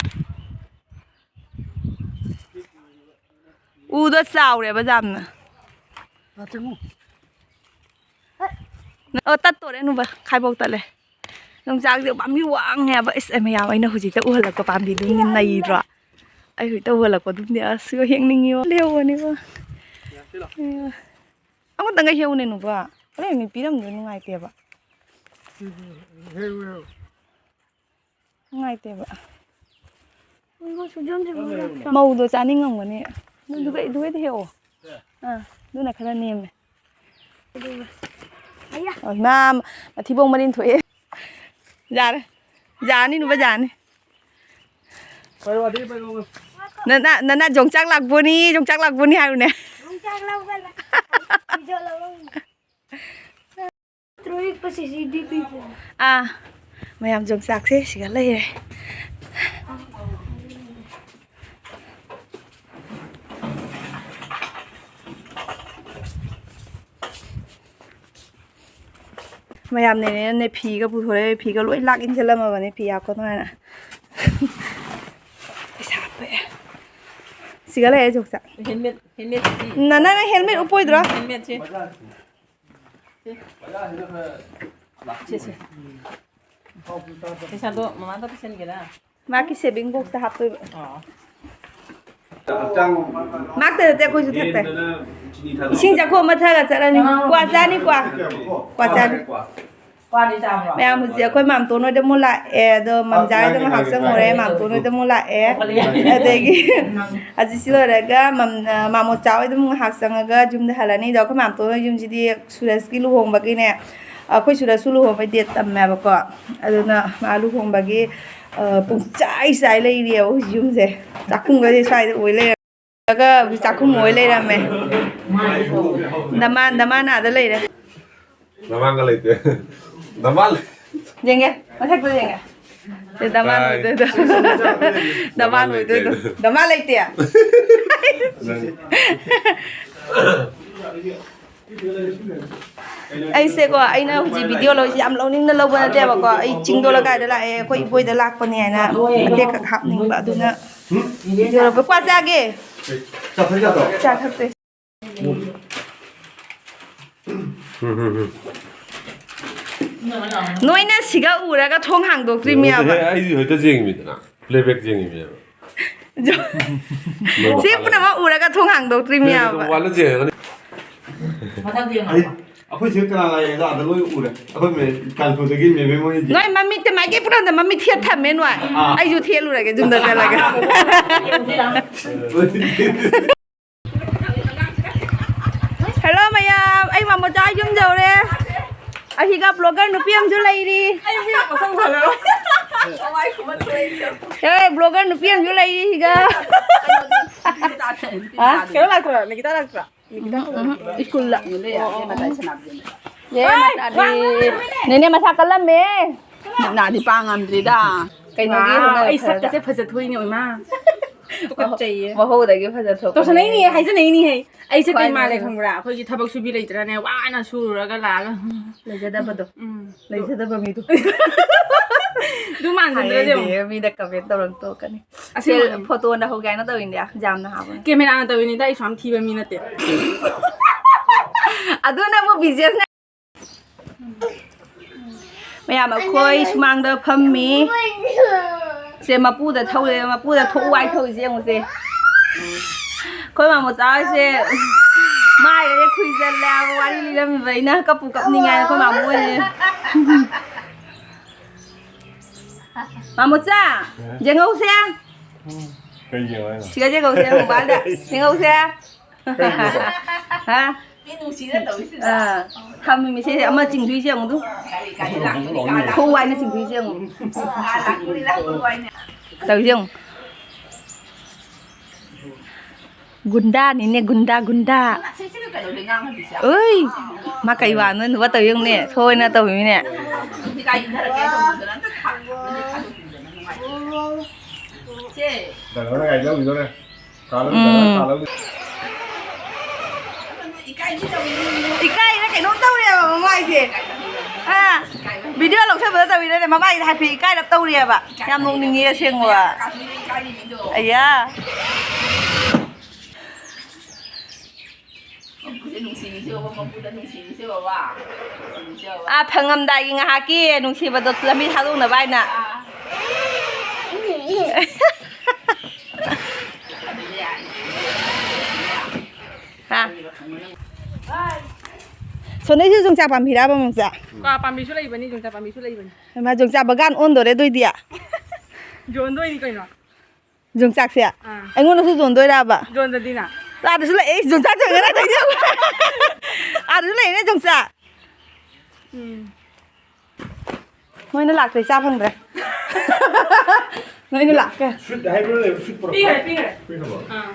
ꯎꯗꯣ ꯆꯥꯎꯔꯦꯕ ꯌꯥꯝꯅ꯫ ꯉꯥꯛꯇꯪꯉꯨ꯫ ꯑꯣ, ꯇꯠꯇꯣꯔꯦ ꯅꯨꯕ, ꯈꯥꯏꯕꯣꯛ ꯇꯠꯂꯦ꯫ ꯌꯣꯡꯆꯥꯛꯁꯦ ꯄꯥꯝꯕꯤ ꯋꯥꯡꯉꯦꯕ꯫ ꯏꯁ, ꯑꯩ ꯃꯌꯥꯝ ꯑꯩꯅ ꯍꯧꯖꯤꯛꯇ ꯎꯍꯜꯂꯛꯄ ꯄꯥꯝꯕꯤꯗꯨꯝꯗꯤ ꯅꯩꯗ꯭ꯔꯣ? ꯑꯩ ꯍꯧꯖꯤꯛꯇ ꯎꯍꯜꯂꯛꯄꯗꯨꯝꯗꯤ ꯑꯁ ꯍꯦꯛꯅꯤꯡꯉꯤꯕꯣ꯫ ꯂꯩꯍꯧꯕꯅꯤꯕꯣ꯫ ꯑꯃꯇꯪꯒ ꯍꯦꯛꯎꯅꯦ ꯅꯨꯄꯥ꯫ ꯍꯣꯔꯦꯟ ꯃꯤ ꯄꯤꯔꯝꯗꯣꯏ ꯅꯨꯡꯉꯥꯏꯇꯦꯕ꯫ ꯅꯨꯡꯉꯥꯏꯇꯦꯕ꯫ ꯃꯧꯗꯣ ꯆꯥꯅꯤꯡꯉꯝꯒꯅꯤ꯫ ꯑꯗꯨ ꯗꯨꯕꯩ-, ꯗꯨꯕꯩꯗ ꯍꯦꯛꯑꯣ꯫ ꯑꯥ, ꯑꯗꯨꯅ ꯈꯔ ꯅꯦꯝꯃꯦ꯫ ꯑꯣ, ꯏꯃꯥ, ꯃꯊꯤꯕꯣꯡ ꯃꯔꯤꯟ ꯊꯣꯛꯑꯦ꯫ ꯌꯥꯔꯦ꯫ ꯌꯥꯅꯤ ꯅꯨꯄꯥ, ꯌꯥꯅꯤ꯫ ꯅꯅꯥ, ꯅꯅꯥ ꯌꯣꯡꯆꯥꯛ ꯂꯥꯛꯄꯣꯅꯤ, ꯌꯣꯡꯆꯥꯛ ꯂꯥꯛꯄꯣꯅꯤ ꯍꯥꯏꯔꯨꯅꯦ꯫ ꯌꯣꯡꯆꯥꯛ ꯂꯧꯕ ꯂꯥꯛ-, ꯌꯣꯡꯆꯥꯛ ꯂꯧꯕ꯫ ꯇ꯭ꯔꯣꯏꯛꯄꯁꯤ ꯁꯤ ꯗꯤ ꯄꯤ꯫ ꯑꯥ, ꯃꯌꯥꯝ ꯌꯣꯡꯆꯥꯛꯁꯦ ꯁꯤꯒ ꯂꯩꯔꯦ꯫ ꯃꯌꯥꯝ ꯅꯦꯅꯦꯅꯅꯦ ꯐꯤꯒ ꯄꯨꯊꯣꯔꯛꯑꯦ, ꯐꯤꯒ ꯂꯣꯏ ꯂꯥꯛ ꯏꯟꯁꯤꯜꯂꯝꯃꯕꯅꯦ ꯐꯤ ꯍꯥꯞꯀꯅꯣ ꯍꯥꯏꯅ꯫ ꯄꯩꯁꯥ ꯍꯥꯞꯄꯛꯑꯦ꯫ ꯁꯤꯒ ꯂꯩꯔꯦ ꯌꯣꯡꯆꯥꯛ꯫ ꯍꯦꯜꯃꯦꯠ, ꯍꯦꯜꯃꯦꯠꯁꯤ꯫ ꯅ-, ꯅꯪꯅ ꯍꯦꯜꯃꯦꯠ ꯎꯞꯄꯣꯏꯗ꯭ꯔꯣ? ꯍꯦꯜꯃꯦꯠꯁꯤ꯫ ꯁꯦ, ꯁꯦ꯫ ꯄꯩꯁꯥꯗꯣ ꯃꯃꯥꯗ ꯄꯤꯁꯟꯒꯦꯔꯥ? ꯃꯥꯒꯤ saving box ꯇ ꯍꯥꯞꯇꯣꯏꯕ꯫ ꯑꯣ꯫ ꯃꯥꯛꯇ ꯅꯠꯇꯦ, ꯑꯩꯈꯣꯏꯁꯨ ꯊꯛꯇꯦ꯫ ꯏꯁꯤꯡ ꯆꯥꯛꯈꯣꯝ ꯑꯃ ꯊꯛꯑꯒ ꯆꯠꯂꯅꯤ꯫ ꯀ꯭ꯋꯥ ꯆꯥꯅꯤ, ꯀ꯭ꯋꯥ꯫ ꯀ꯭ꯋꯥ ꯆꯥꯅꯤ꯫ ꯃꯌꯥꯝ ꯍꯧꯖꯤꯛ ꯑꯩꯈꯣꯏ ꯃꯥꯝꯇꯣꯟ ꯍꯣꯏꯗ ꯑꯃꯨꯛ ꯂꯥꯛꯑꯦ, ꯑꯗꯣ ꯃꯝꯖꯥ ꯍꯣꯏꯗ ꯉꯥꯏꯍꯥꯛ ꯆꯪꯉꯨꯔꯦ, ꯃꯥꯝꯇꯣꯟ ꯍꯣꯏꯗ ꯑꯃꯨꯛ ꯂꯥꯛꯑꯦ꯫ ꯑꯗꯒꯤ ꯑꯁꯤ ꯁꯤ ꯂꯣꯏꯔꯒ ꯃꯝ-, ꯃꯥꯃꯣꯆꯥ ꯍꯣꯏꯗ ꯑꯃꯨꯛ ꯉꯥꯏꯍꯥꯛ ꯆꯪꯉꯒ ꯌꯨꯝꯗ ꯍꯜꯂꯅꯤ꯫ ꯑꯗꯣ ꯑꯩꯈꯣꯏ ꯃꯥꯝꯇꯣꯟ ꯍꯣꯏ ꯌꯨꯝꯁꯤꯗꯤ ꯁꯨꯔꯖꯀꯤ ꯂꯨꯍꯣꯡꯕꯒꯤꯅꯦ, ꯑꯩꯈꯣꯏ ꯁꯨꯔꯖꯁꯨ ꯂꯨꯍꯣꯡꯕꯩ date ꯇꯝꯃꯦꯕꯀꯣ꯫ ꯑꯗꯨꯅ ꯃꯥ ꯂꯨꯍꯣꯡꯕꯒꯤ, ꯑ, ꯄꯨꯡꯆꯥꯏ ꯆꯥꯏ ꯂꯩꯔꯤꯑꯕ ꯍꯧꯖꯤꯛ ꯌꯨꯝꯁꯦ꯫ ꯆꯥꯛꯈꯨꯝꯒꯁꯦ ꯁ꯭ꯋꯥꯏꯗ ꯑꯣꯏ ꯂꯩꯔꯦ꯫ ꯆꯥꯛꯈꯨꯝ ꯑꯣꯏ ꯂꯩꯔꯝꯃꯦ꯫ ꯗꯃꯥꯟ, ꯗꯃꯥꯟ ꯑꯥꯗ ꯂꯩꯔꯦ꯫ ꯅꯃꯥꯡꯒ ꯂꯩꯇꯦ꯫ ꯅꯃꯥꯡ ꯂꯩ-, ꯌꯦꯡꯒꯦ, ꯃꯊꯛꯇ ꯌꯦꯡꯒꯦ꯫ ꯁꯤ ꯗꯃꯥꯟ ꯀꯥꯏ? ꯑꯣꯏꯗꯣꯏꯗꯣ꯫ ꯗꯃꯥꯟ ꯗꯃꯥꯟ ꯑꯣꯏꯗꯣꯏꯗꯣ꯫ ꯂꯩꯇꯦ꯫ ꯗꯃꯥꯟ ꯂꯩꯇꯦ꯫ ꯅꯪ ꯑꯩꯁꯦꯀꯣ, ꯑꯩꯅ ꯍꯧꯖꯤꯛ video ꯂꯧꯔꯤꯁꯦ ꯌꯥꯝ ꯂꯧꯅꯤꯡꯅ ꯂꯧꯕ ꯅꯠꯇꯦꯕꯀꯣ꯫ ꯑꯩ ꯆꯤꯡꯗꯣ ꯂꯩꯀꯥꯏꯗ ꯂꯥꯛꯑꯦ, ꯑꯩꯈꯣꯏ ꯏꯕꯣꯏꯗ ꯂꯥꯛꯄꯅꯦ ꯍꯥꯏꯅ ꯃꯇꯦꯛ ꯈꯛ ꯍꯥꯞꯅꯤꯡꯕ, ꯑꯗꯨꯅ video ꯂꯧꯕ꯫ ꯀ꯭ꯋꯥ ꯆꯥꯒꯦ꯫ ꯆꯥ ꯊꯛ ꯌꯥꯗ꯭ꯔꯣ? ꯆꯥ ꯊꯛꯇꯦ꯫ ꯎꯝ, ꯎꯝ, ꯎꯝ꯫ ꯅꯣꯏꯅ ꯁꯤꯒ ꯎꯔꯒ ꯊꯣꯡ ꯍꯥꯡꯗꯣꯛꯇ꯭ꯔꯤꯃꯤꯌꯥꯕ? ꯅꯠꯇꯦꯍꯦ, ꯑꯩꯗꯤ ꯍꯦꯛꯇ ꯌꯦꯡꯉꯤꯃꯤꯗꯅ, playback ꯌꯦꯡꯉꯤꯃꯤꯌꯥꯕ꯫ ꯁꯤ ꯄꯨꯝꯅꯃꯛ ꯎꯔꯒ ꯊꯣꯡ ꯍꯥꯡꯗꯣꯛꯇ꯭ꯔꯤꯃꯤꯌꯥꯕ? ꯋꯥꯠꯂ ꯌꯦꯡꯉꯒꯅꯤ꯫ ꯑꯩ, ꯑꯩꯈꯣꯏ ꯁꯤꯗ ꯀꯅꯥ ꯂꯥꯛꯑꯦ? ꯑꯗ, ꯑꯗ ꯂꯣꯏ ꯎꯔꯦ꯫ ꯑꯩꯈꯣꯏ ꯃꯦ-, ꯀꯥꯟꯄꯨꯔꯗꯒꯤ ꯃꯦꯝ ꯃꯦꯃꯣꯔꯤ ꯌꯦꯡ- ꯅꯣꯏ ꯃꯃꯤꯠꯇ ꯃꯥꯏꯀꯩ ꯄꯨꯝꯅꯃꯛꯇ ꯃꯃꯤꯠ ꯊꯦꯠ ꯊꯝꯃꯦ ꯅꯣꯏ꯫ ꯑꯥ꯫ ꯑꯩꯁꯨ ꯊꯦꯠꯂꯨꯔꯒꯦ ꯌꯨꯝꯗ ꯆꯠꯂꯒ꯫ Hello ꯃꯌꯥꯝ, ꯑꯩ ꯃꯥꯃꯣꯆꯥ ꯌꯨꯝ ꯌꯧꯔꯦ꯫ ꯑꯁꯤꯒ blogger ꯅꯨꯄꯤ ꯑꯃꯁꯨ ꯂꯩꯔꯤ꯫ ꯑꯩ ꯃꯤ ꯃꯁꯛ ꯐꯖꯔꯣꯏ꯫ ꯑꯦ, blogger ꯅꯨꯄꯤ ꯑꯃꯁꯨ ꯂꯩꯔꯤ ꯁꯤꯒ꯫ ꯍꯥ? ꯀꯩꯅꯣ ꯂꯥꯛꯇ꯭ꯔꯣ? ꯅꯤꯀꯤꯇꯥ ꯂꯥꯛꯇ꯭ꯔꯣ? ꯅꯤꯀꯤꯇꯥ ꯎꯝ, ꯎꯝ, ꯁ꯭ꯀꯨꯜꯗ꯫ ꯑꯦ, ꯃꯇꯥꯗꯤ꯫ ꯅꯦꯅꯦ ꯃꯁꯥ ꯀꯜꯂꯝꯃꯦ꯫ ꯃꯨꯛꯅꯥꯗꯤ ꯄꯥꯡꯉꯝꯗ꯭ꯔꯤꯗ꯫ ꯀꯩꯅꯣꯒꯤ ꯋꯥ, ꯍꯧꯅ ꯑꯩ ꯐꯔꯒ꯫ ꯁꯛꯀꯁꯦ ꯐꯖꯊꯣꯛꯏꯅꯦ, ꯑꯣꯏꯃꯥ꯫ ꯇꯨꯀꯠꯆꯩꯌꯦ꯫ ꯃꯍꯧꯗꯒꯤ ꯐꯖꯊꯣꯛꯄꯅꯦ꯫ ꯇꯧꯁꯟꯅꯩꯅꯦ, ꯍꯥꯏꯖꯟꯅꯩꯅꯦꯍꯦ꯫ ꯑꯩꯁꯦ ꯀꯩ ꯈ꯭ꯋꯥꯏ ꯃꯥꯜꯂꯦ ꯃꯔꯨ꯫ ꯈꯪꯕ꯭ꯔꯥ? ꯑꯩꯈꯣꯏꯒꯤ ꯊꯕꯛ ꯁꯨꯕꯤ ꯂꯩꯇ꯭ꯔꯅꯦ, ꯋꯥꯅ ꯁꯨꯔꯨꯔꯒ ꯂꯥꯛꯑꯒ꯫ ꯂꯩꯖꯗꯕꯗꯣ꯫ ꯎꯝ꯫ ꯂꯩꯖꯗꯕ ꯃꯤꯗꯣ꯫ ꯑꯗꯨ ꯃꯥꯟꯖꯟꯗ꯭ꯔꯗꯤ ꯌꯦꯡꯉꯨ꯫ ꯍꯥꯏꯗꯤ ꯃꯤꯅ comment ꯇꯧꯔꯛ ꯇꯣꯛꯀꯅꯤ꯫ ꯑꯁꯦꯡꯕꯅꯦ꯫ ꯁꯦꯜ photoꯅ ꯍꯧꯒꯦ ꯍꯥꯏꯅ ꯇꯧꯔꯤꯅꯦ, cameraꯅ ꯍꯥꯞꯄꯅꯦ꯫ Cameraꯅ ꯇꯧꯔꯤꯅꯤꯗ, ꯑꯩ ꯁꯨꯌꯥꯝ ꯊꯤꯕ ꯃꯤ ꯅꯠꯇꯦ꯫ ꯑꯗꯨꯅꯕꯨ businessꯅꯦ꯫ ꯃꯌꯥꯝ ꯑꯩꯈꯣꯏ ꯁꯨꯃꯥꯡꯗ ꯐꯝꯃꯤ꯫ ꯁꯦ ꯃꯄꯨꯗ ꯊꯧꯔꯦ, ꯃꯄꯨꯗ ꯊꯣꯛꯎ ꯍꯥꯏ ꯊꯧꯔꯤꯁꯦ ꯌꯦꯡꯉꯨꯁꯦ꯫ ꯑꯩꯈꯣꯏ ꯃꯥꯃꯣꯆꯥ ꯍꯣꯏꯁꯦ ꯃꯥꯏꯒꯁꯦ ꯈꯨꯏꯖꯜꯂꯦ ꯍꯥꯏꯕ ꯋꯥꯔꯤ ꯂꯤꯔꯝꯃꯤꯕ ꯑꯩꯅ ꯀꯞꯄꯨ ꯀꯞꯅꯤꯡꯉꯦ ꯍꯥꯏꯅ ꯑꯩꯈꯣꯏ ꯃꯥꯃꯣ ꯍꯣꯏꯁꯦ꯫ ꯃꯥꯃꯣꯆꯥ, ꯌꯦꯡꯍꯧꯁꯦ꯫ ꯀꯩ ꯌꯦꯡꯉꯣ ꯍꯥꯏꯅꯣ? ꯁꯤꯒ ꯌꯦꯡꯍꯧꯁꯦ, ꯃꯣꯕꯥꯏꯜꯗ꯫ ꯌꯦꯡꯍꯧꯁꯦ꯫ ꯀꯩꯅꯣꯕ? ꯍꯥ? ꯃꯤ ꯅꯨꯡꯁꯤꯅ ꯇꯧꯔꯤꯁꯤꯗ꯫ ꯑꯥ, ꯊꯝꯃꯤꯃꯤ ꯁꯦ, ꯑꯃ ꯆꯤꯡꯗꯣꯏꯁꯦ ꯌꯦꯡꯉꯨ ꯑꯗꯨ꯫ ꯀꯔꯤ, ꯀꯔꯤ ꯂꯥꯛꯇꯣꯔꯤ, ꯀꯥ ꯂꯥꯛꯇꯣꯔꯤ꯫ ꯈꯣꯡ ꯍꯥꯏꯅ ꯆꯤꯡꯗꯣꯏꯁꯦ ꯌꯦꯡꯉꯨ꯫ ꯀꯥ ꯂꯥꯛꯇꯣꯔꯤ, ꯂꯥꯛꯇꯣꯔꯤ ꯍꯥꯏꯅ꯫ ꯇꯧꯔꯤꯁꯦ ꯌꯦꯡꯉꯨ꯫ ꯒꯨꯟꯗꯥꯅꯤꯅꯦ, ꯒꯨꯟꯗꯥ, ꯒꯨꯟꯗꯥ꯫ ꯑꯁꯤꯁꯤꯅ ꯀꯩꯗꯧꯗꯣꯏ ꯉꯥꯡꯉꯗꯣꯏꯁꯦ? ꯎꯏ! ꯃꯥ ꯀꯩ ꯋꯥꯅꯣ ꯅꯨꯄꯥ ꯇꯧ ꯌꯦꯡꯉꯨꯅꯦ, ꯁꯣꯏꯅ ꯇꯧꯃꯤꯅꯦ꯫ ꯅꯨꯄꯤ ꯀꯥꯏ ꯏꯟꯊꯔꯛꯀꯦ ꯇꯧꯕꯗꯨꯗ ꯑꯝꯇ ꯊꯥ-, ꯑꯝꯇ ꯊꯥꯗꯣꯛꯄꯤꯗꯅ ꯅꯨꯡꯉꯥꯏꯇꯦ꯫ ꯁꯦ꯫ ꯗꯥꯏꯂꯣꯒꯅ ꯒꯥꯔꯤ ꯂꯧꯈꯤꯗꯣꯔꯦ꯫ ꯀꯥ ꯂꯧꯈꯤꯗꯣꯔꯦ, ꯎꯝ꯫ ꯀꯥ ꯂꯧꯈꯤꯗꯣꯔꯦ꯫ ꯏꯀꯥꯏꯔꯤꯔ ꯀꯩꯅꯣꯝ ꯇꯧꯔꯦꯕ ꯃꯃꯥꯏꯁꯦ꯫ ꯑꯥ, video ꯂꯧꯁꯟꯕꯗ ꯇꯧꯔꯤꯔꯅꯦ, ꯃꯃꯥꯏꯁꯦ ꯍꯥꯏꯐꯦꯠ ꯏꯀꯥꯏꯔꯞ ꯇꯧꯔꯦꯕ꯫ ꯌꯥꯝ ꯅꯣꯛꯅꯤꯡꯉꯦ ꯑꯁꯦꯡꯕ꯫ ꯑꯌꯥ꯫ ꯅꯨꯡꯁꯤꯔꯤꯁꯦ ꯕꯕꯥ, ꯃꯄꯨꯗ ꯅꯨꯡꯁꯤꯔꯤꯁꯦ ꯕꯕꯥ꯫ ꯅꯨꯡꯁꯤꯔꯤꯁꯦ ꯕꯕꯥ꯫ ꯑꯥ, ꯐꯪꯉꯝꯗꯥꯏꯒꯤ ꯉꯥꯏꯍꯥꯛꯀꯤ ꯅꯨꯡꯁꯤꯕꯗꯣ ꯂꯝꯕꯤ ꯊꯥꯗꯣꯛꯅꯕ ꯍꯥꯏꯅ꯫ ꯑꯥ꯫ ꯑꯗꯨꯗꯤ ꯌꯥꯔꯦ꯫ ꯍꯥ? ꯁꯣꯅꯩꯁꯨ ꯌꯣꯡꯆꯥꯛ ꯄꯥꯝꯕꯤꯔꯕ, ꯃꯣꯡꯆꯥ? ꯀ꯭ꯋꯥ ꯄꯥꯝꯕꯤꯁꯨ ꯂꯩꯕꯅꯤ, ꯌꯣꯡꯆꯥꯛ ꯄꯥꯝꯕꯤꯁꯨ ꯂꯩꯕꯅꯤ꯫ ꯍꯩꯃꯥ, ꯌꯣꯡꯆꯥꯛ ꯕꯒꯥꯟ ꯑꯣꯟꯗꯣꯔꯦ ꯑꯗꯨꯏꯗꯤ꯫ ꯌꯣꯟꯗꯣꯏꯅꯤ ꯀꯩꯅꯣ꯫ ꯌꯣꯡꯆꯥꯛꯁꯦ? ꯑꯥ꯫ ꯑꯩꯉꯣꯟꯗꯁꯨ ꯌꯣꯟꯗꯣꯏꯔꯕ? ꯌꯣꯟꯗꯗꯤꯅ꯫ ꯑꯥꯗꯁꯨ ꯂꯩ, ꯑꯩ ꯌꯣꯡꯆꯥꯛ ꯌꯣꯟꯒꯦ ꯇꯧꯔꯤꯁꯦ꯫ ꯑꯥꯗꯁꯨ ꯂꯩꯅꯦ ꯌꯣꯡꯆꯥꯛ꯫ ꯎꯝ꯫ ꯅꯣꯏꯅ ꯂꯥꯛꯇ꯭ꯔꯦ, ꯆꯥ ꯐꯪꯗ꯭ꯔꯦ꯫ ꯅꯣꯏꯅ ꯂꯥꯛꯀꯦ꯫ ꯁ꯭ꯋꯤꯠ ꯍꯥꯏꯕ꯭ꯔꯣ ꯂꯩꯕ? ꯁ꯭ꯋꯤꯠ ꯄꯨꯔꯛꯄ? ꯄꯤꯈ꯭ꯔꯦ, ꯄꯤꯈ꯭ꯔꯦ꯫ ꯄꯤꯈ꯭ꯔꯕꯣ? ꯑꯥ꯫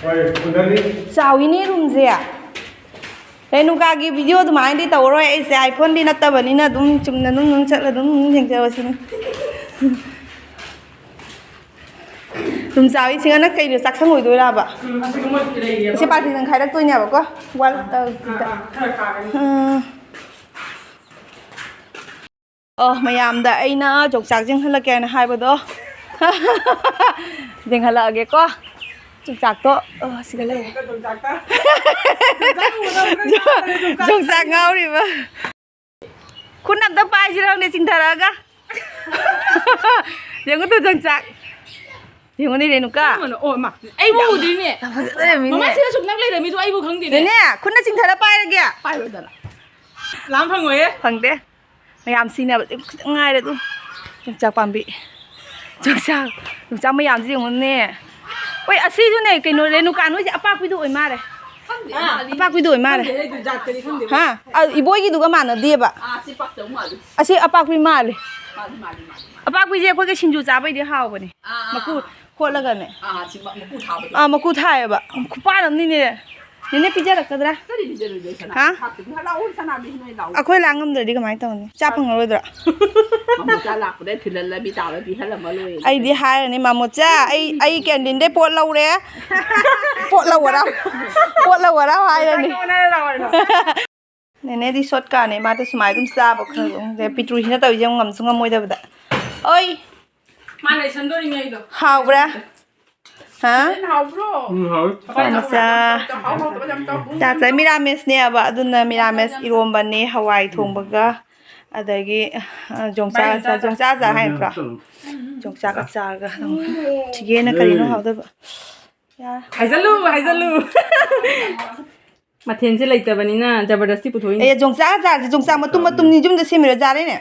ꯍꯣꯏ, ꯐꯪꯒꯅꯤ꯫ ꯆꯥꯎꯏꯅꯦ ꯔꯨꯝꯁꯦ꯫ ꯔꯦꯅꯨꯀꯥꯒꯤ ꯚꯤꯗꯤꯑꯣ ꯑꯗꯨꯃꯥꯏꯅꯗꯤ ꯇꯧꯔꯣꯏ ꯑꯩꯁꯦ, ꯑꯥꯏꯐꯣꯟꯗꯤ ꯅꯠꯇꯕꯅꯤꯅ ꯑꯗꯨꯝ ꯆꯨꯝꯅ ꯑꯗꯨꯝ, ꯑꯗꯨꯝ ꯆꯠꯂ ꯑꯗꯨꯝ, ꯑꯗꯨꯝ ꯌꯦꯡꯖꯕꯁꯤꯅꯤ꯫ ꯔꯨꯝ ꯆꯥꯎꯏꯁꯤꯒꯅ ꯀꯩꯅꯣ, ꯆꯥꯛꯁꯪ ꯑꯣꯏꯗꯣꯏꯔꯕ? ꯎꯝ, ꯑꯁꯤꯒ ꯃꯣꯏ ꯂꯩꯔꯤꯑꯕ꯫ ꯁꯤ ꯄꯥꯔꯇꯤꯁꯟ ꯈꯥꯏꯔꯛꯇꯣꯏꯅꯦꯕꯀꯣ꯫ ꯋꯥꯜ, ꯑꯥ, ꯑ, ꯑꯥ, ꯑꯥ, ꯈꯔ ꯀꯥꯒꯅꯤ꯫ ꯑꯥ꯫ ꯑꯣ, ꯃꯌꯥꯝꯗ ꯑꯩꯅ ꯌꯣꯡꯆꯥꯛ ꯌꯦꯡꯍꯜꯂꯛꯀꯦ ꯍꯥꯏꯅ ꯍꯥꯏꯕꯗꯣ꯫ ꯌꯦꯡꯍꯜꯂꯛꯑꯒꯦꯀꯣ꯫ ꯌꯣꯡꯆꯥꯛꯇꯣ, ꯑ, ꯁꯤꯗ ꯂꯩꯔꯦ꯫ ꯌꯣꯡꯆꯥꯛꯇ꯫ ꯌꯣꯡꯆꯥꯛ ꯎꯕꯗ ꯑꯃꯨꯛꯀ ꯉꯥꯎꯔꯦ, ꯌꯣꯡꯆꯥꯛ꯫ ꯌꯣꯡꯆꯥꯛ ꯉꯥꯎꯔꯤꯕ꯫ ꯈꯨꯠ ꯑꯝꯇ ꯄꯥꯏꯁꯤꯔ ꯈꯪꯗꯦ ꯆꯤꯡꯊꯔꯛꯑꯒ꯫ ꯌꯦꯡꯉꯨ ꯇꯨ ꯌꯣꯡꯆꯥꯛ꯫ ꯌꯦꯡꯉꯨꯅꯦ ꯔꯦꯅꯨꯀꯥ꯫ ꯀꯔꯝꯕꯅꯣ? ꯑꯣ, ꯃꯥ, ꯑꯩꯕꯨ ꯎꯗ꯭ꯔꯤꯅꯦ꯫ ꯌꯥꯝ ꯐꯖꯅ ꯂꯩꯔꯝꯃꯤꯅꯦ꯫ ꯃꯃꯥꯏꯁꯤꯗ ꯁꯨꯝ ꯅꯞ ꯂꯩꯔꯝꯃꯤꯗꯣ ꯑꯩꯕꯨ ꯈꯪꯗꯦꯅꯦ꯫ ꯅꯦꯅꯦ, ꯈꯨꯠꯅ ꯆꯤꯡꯊꯔ ꯄꯥꯏꯔꯒꯦ꯫ ꯄꯥꯏꯔꯣꯗꯅ꯫ ꯂꯥꯝ ꯐꯪꯉꯣꯏꯌꯦ꯫ ꯐꯪꯗꯦ꯫ ꯃꯌꯥꯝ ꯁꯤꯅꯕꯁꯦ ꯈꯤꯇꯪ ꯉꯥꯏꯔꯦ ꯑꯗꯨ꯫ ꯌꯣꯡꯆꯥꯛ ꯄꯥꯝꯕꯤ꯫ ꯌꯣꯡꯆꯥꯛ, ꯌꯣꯡꯆꯥꯛ ꯃꯌꯥꯝꯁꯦ ꯌꯦꯡꯉꯨꯅꯦ꯫ ꯍꯣꯏ, ꯑꯁꯤꯁꯨꯅꯦ, ꯀꯩꯅꯣ, ꯔꯦꯅꯨꯀꯥ ꯅꯣꯏꯁꯦ ꯑꯄꯥꯛꯄꯤꯗꯣ ꯑꯣꯏ ꯃꯥꯜꯂꯦ꯫ ꯈꯪꯗꯦ, ꯑꯥ, ꯃꯥꯗꯤ ꯑꯄꯥꯛꯄꯤꯗꯣ ꯑꯣꯏ ꯃꯥꯜꯂꯦ꯫ ꯈꯪꯗꯦ, ꯑꯩꯗꯤ ꯖꯥꯠꯀꯗꯤ ꯈꯪꯗꯦ꯫ ꯍꯥ? ꯑ, ꯏꯕꯣꯏꯒꯤꯗꯨꯒ ꯃꯥꯟꯅꯗꯦꯕ꯫ ꯑꯥ, ꯁꯤ ꯄꯥꯛꯇꯧ ꯃꯥꯜꯂꯤ꯫ ꯑꯁꯤ ꯑꯄꯥꯛꯄꯤ ꯃꯥꯜꯂꯦ꯫ ꯃꯥꯜꯂꯤ, ꯃꯥꯜꯂꯤ, ꯃꯥꯜꯂꯤ, ꯃꯥꯜꯂꯤ꯫ ꯑꯄꯥꯛꯄꯤꯁꯦ ꯑꯩꯈꯣꯏꯒꯤ ꯁꯤꯡꯖꯨ ꯆꯥꯕꯩꯗꯤ ꯍꯥꯎꯕꯅꯦ꯫ ꯑꯥ, ꯑꯥ, ꯃꯀꯨ ꯑꯥ, ꯑꯥ꯫ ꯀꯣꯠꯂꯒꯅꯦ꯫ ꯑꯥ, ꯁꯤ ꯃ-, ꯃꯀꯨ ꯊꯥꯕꯗꯣ꯫ ꯑꯥ, ꯃꯀꯨ ꯊꯥꯏꯌꯦꯕ꯫ ꯈꯨꯄꯥꯟ ꯑꯃꯅꯤꯅꯦ꯫ ꯅꯦꯅꯦ ꯄꯤꯖꯔꯛꯀꯗ꯭ꯔꯥ? ꯀꯔꯤ ꯄꯤꯖꯔꯣꯏꯗꯣꯏ ꯁꯅꯥ? ꯍꯥ? ꯍꯥꯞꯇꯗꯤ ꯂꯥꯛꯑꯣ, ꯁꯅꯥꯕꯤ ꯅꯣꯏ ꯂꯥꯛꯑꯣ꯫ ꯑꯩꯈꯣꯏ ꯂꯥꯛ ꯉꯝꯗ꯭ꯔꯗꯤ ꯀꯃꯥꯏꯅ ꯇꯧꯅꯤ? ꯆꯥ ꯐꯪꯉꯔꯣꯏꯗ꯭ꯔꯥ? ꯃꯃꯣꯆꯥ ꯂꯥꯛꯄꯗ ꯊꯤꯜꯍꯜꯂ ꯃꯤ ꯇꯥꯕ ꯄꯤꯍꯜꯂꯝꯃ ꯂꯣꯏꯔꯦ꯫ ꯑꯩꯗꯤ ꯍꯥꯏꯔꯅꯤ, "ꯃꯃꯣꯆꯥ, ꯑꯩ, ꯑꯩ ꯀꯦꯟꯇꯤꯟꯗꯩ ꯄꯣꯠ ꯂꯧꯔꯦ꯫ ꯄꯣꯠ ꯂꯧꯔꯥ, ꯄꯣꯠ ꯂꯧꯔꯥ" ꯍꯥꯏꯔꯅꯤ꯫ ꯅꯦꯅꯦꯗꯤ ꯁꯣꯠꯀꯥꯅꯦ, ꯃꯥꯗꯤ ꯁꯨꯃꯥꯏꯅ ꯑꯗꯨꯝ ꯆꯥꯕ ꯈꯔ ꯑꯗꯨꯝ꯫ ꯄꯤꯇ꯭ꯔꯨꯁꯤꯅ ꯇꯧꯔꯤꯁꯦ ꯑꯃꯨꯛ ꯉꯝꯁꯨ ꯉꯝꯃꯣꯏꯗꯕꯗ꯫ ꯑꯣꯏ! ꯃꯥ ꯂꯩꯁꯟꯗꯣꯔꯤꯅꯦ ꯑꯩꯗꯣ꯫ ꯍꯥꯎꯕ꯭ꯔꯥ? ꯍꯥ? ꯎꯝ, ꯍꯥꯎꯋꯤ꯫ ꯆꯥ, ꯆꯥ, ꯆꯥ, ꯆꯥ꯫ ꯃꯤꯔꯥꯃꯦꯁꯅꯦꯕ, ꯑꯗꯨꯅ ꯃꯤꯔꯥꯃꯦꯁ ꯏꯔꯣꯝꯕꯅꯦ, ꯍꯋꯥꯏ ꯊꯣꯡꯕꯒ, ꯑꯗꯒꯤ, ꯑ, ꯌꯣꯡꯆꯥꯛ ꯑꯆꯥꯔ, ꯌꯣꯡꯆꯥꯛ ꯑꯆꯥꯔ ꯍꯥꯏ ꯅꯠꯇ꯭ꯔꯣ? ꯌꯣꯡꯆꯥꯛ ꯑꯆꯥꯔꯒ ꯑꯗꯨꯝ꯫ ꯆꯤꯒꯦꯅ ꯀꯔꯤꯅꯣ ꯍꯥꯎꯗꯣꯏꯕ? ꯌꯥꯔꯦ꯫ ꯍꯥꯏꯖꯜꯂꯨ, ꯍꯥꯏꯖꯜꯂꯨ꯫ ꯃꯊꯦꯜꯁꯦ ꯂꯩꯇꯕꯅꯤꯅ ꯖꯕꯔꯗꯁꯇꯤ ꯄꯨꯊꯣꯛꯏꯅꯦ꯫ ꯑꯦ, ꯌꯣꯡꯆꯥꯛ ꯑꯆꯥꯔꯁꯦ, ꯌꯣꯡꯆꯥꯛ ꯃꯇꯨꯝ ꯃꯇꯨꯝꯅꯤ, ꯌꯨꯝꯗ ꯁꯦꯝꯃꯤꯔꯣ? ꯆꯥꯔꯦꯅꯦ꯫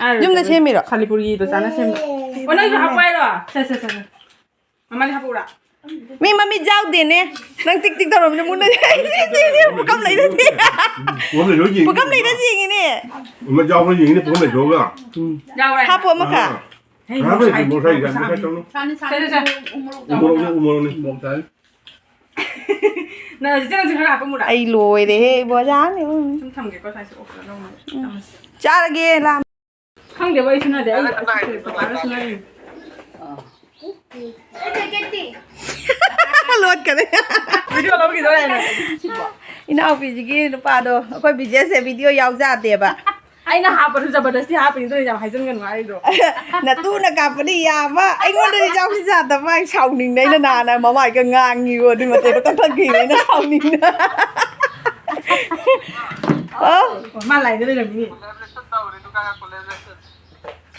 ꯑꯥ, ꯌꯨꯝꯗ ꯁꯦꯝꯃꯤꯔꯣ? ꯁꯥꯂꯤꯄꯨꯔꯒꯤꯗꯣ ꯆꯥꯅ ꯁꯦꯝꯃꯤ꯫ ꯑꯣ, ꯅꯪꯁꯨ ꯍꯥꯞꯄꯣ ꯍꯥꯏꯔꯣ? ꯁꯦ, ꯁꯦ, ꯁꯦ, ꯁꯦ꯫ ꯃꯃꯥꯅꯦ ꯍꯥꯞꯄꯛꯎꯔꯥ? ꯃꯤ ꯃꯃꯤꯠ ꯌꯥꯎꯗꯦꯅꯦ꯫ ꯅꯪ ꯇꯤꯛ ꯇꯤꯛ ꯇꯧꯔꯝꯃꯤꯅ ꯃꯨꯟꯅ ꯌꯦꯡꯉꯤ꯫ ꯄꯨꯈꯝ ꯂꯩꯔꯗꯤ꯫ ꯄꯨꯈꯝ ꯂꯩꯊꯣꯛꯑꯒ ꯌꯦꯡꯉꯤꯅꯦ꯫ ꯄꯨꯈꯝ ꯂꯩꯊꯣꯛꯑꯒ ꯌꯦꯡꯉꯤꯅꯦ꯫ ꯃꯃꯤꯠ ꯌꯥꯎꯕ꯭ꯔꯥ ꯌꯦꯡꯉꯤꯅꯦ ꯄꯨꯈꯝ ꯂꯩꯊꯣꯛꯑꯒ꯫ ꯌꯥꯎꯔꯦ꯫ ꯍꯥꯞꯄꯣ ꯑꯃꯈꯛ꯫ ꯑꯥ꯫ ꯍꯦ, ꯍꯥ, ꯃꯣꯔꯣꯛ ꯁꯥꯏ, ꯃꯣꯔꯣꯛ ꯁꯥꯏ, ꯃꯣꯔꯣꯛ ꯁꯥꯏ, ꯃꯣꯔꯣꯛ ꯁꯥꯏ꯫ ꯁꯥꯅꯤ, ꯁꯥꯅꯤ꯫ ꯎ ꯃꯣꯔꯣꯛ ꯆꯥꯎ꯫ ꯎ ꯃꯣꯔꯣꯛꯅꯦ, ꯎ ꯃꯣꯔꯣꯛꯅꯦ꯫ ꯃꯣꯔꯣꯛ ꯁꯥꯏ꯫ ꯅꯪ ꯍꯧꯖꯤꯛ ꯆꯦꯅꯪꯁꯤ ꯈꯔ ꯍꯥꯞꯄꯝꯃꯨꯔꯥ? ꯑꯩ ꯂꯣꯏꯔꯦꯍꯦ, ꯕꯣꯖꯥꯅꯤ꯫ ꯁꯨꯝ ꯊꯝꯒꯦꯀꯣ, ꯁꯥꯏꯁꯦ ꯑꯣꯛꯁꯤꯗ ꯅꯪ ꯎꯝ꯫ ꯆꯥꯃꯁ꯫ ꯆꯥꯔꯒꯦ, ꯂꯥꯝ-꯫ ꯈꯪꯗꯦꯕ, ꯑꯩ ꯁꯨꯅꯗꯦ꯫ ꯑꯩ ꯑꯁꯤ ꯄꯥꯔꯒ ꯁꯨꯅꯔꯤꯅꯤ꯫ ꯂꯣꯠꯀꯔꯦ꯫ ꯚꯤꯗꯤꯑꯣ ꯂꯧꯈꯤꯗꯣꯔꯦ ꯍꯥꯏꯅ꯫ ꯏꯅꯥꯎꯄꯤꯁꯤꯒꯤ ꯅꯨꯄꯥꯗꯣ ꯑꯩꯈꯣꯏ ꯕꯤꯖꯦꯁꯁꯦ ꯚꯤꯗꯤꯑꯣ ꯌꯥꯎꯖꯗꯦꯕ꯫ ꯑꯩꯅ ꯍꯥꯞꯄꯗꯨ ꯖꯕꯔꯗꯁꯇꯤ ꯍꯥꯞꯄꯤꯅꯤ, ꯑꯗꯨꯅ ꯌꯥꯝ ꯍꯥꯏꯖꯤꯟꯒꯅꯨ ꯍꯥꯏꯗ꯭ꯔꯣ꯫ ꯅꯇꯨꯅ ꯀꯥꯞꯄꯗꯤ ꯌꯥꯕ, ꯑꯩꯉꯣꯟꯗꯗꯤ ꯌꯥꯎꯁꯤ ꯌꯥꯗꯕ꯫ ꯑꯩ ꯁꯥꯎꯅꯤꯡꯗꯅ ꯅꯍꯥꯟꯅ ꯃꯃꯥꯏꯒ ꯉꯥꯡꯉꯤꯕꯣ, ꯑꯗꯨꯏ ꯃꯇꯦꯛꯇꯣ ꯀꯛꯊꯠꯈꯤꯕꯅꯦ ꯑꯩꯅ ꯁꯥꯎꯅꯤꯡꯗꯅ꯫ ꯑꯣ꯫ ꯃꯥ ꯂꯥꯏꯗ ꯂꯩꯔꯝꯃꯤꯅꯦ꯫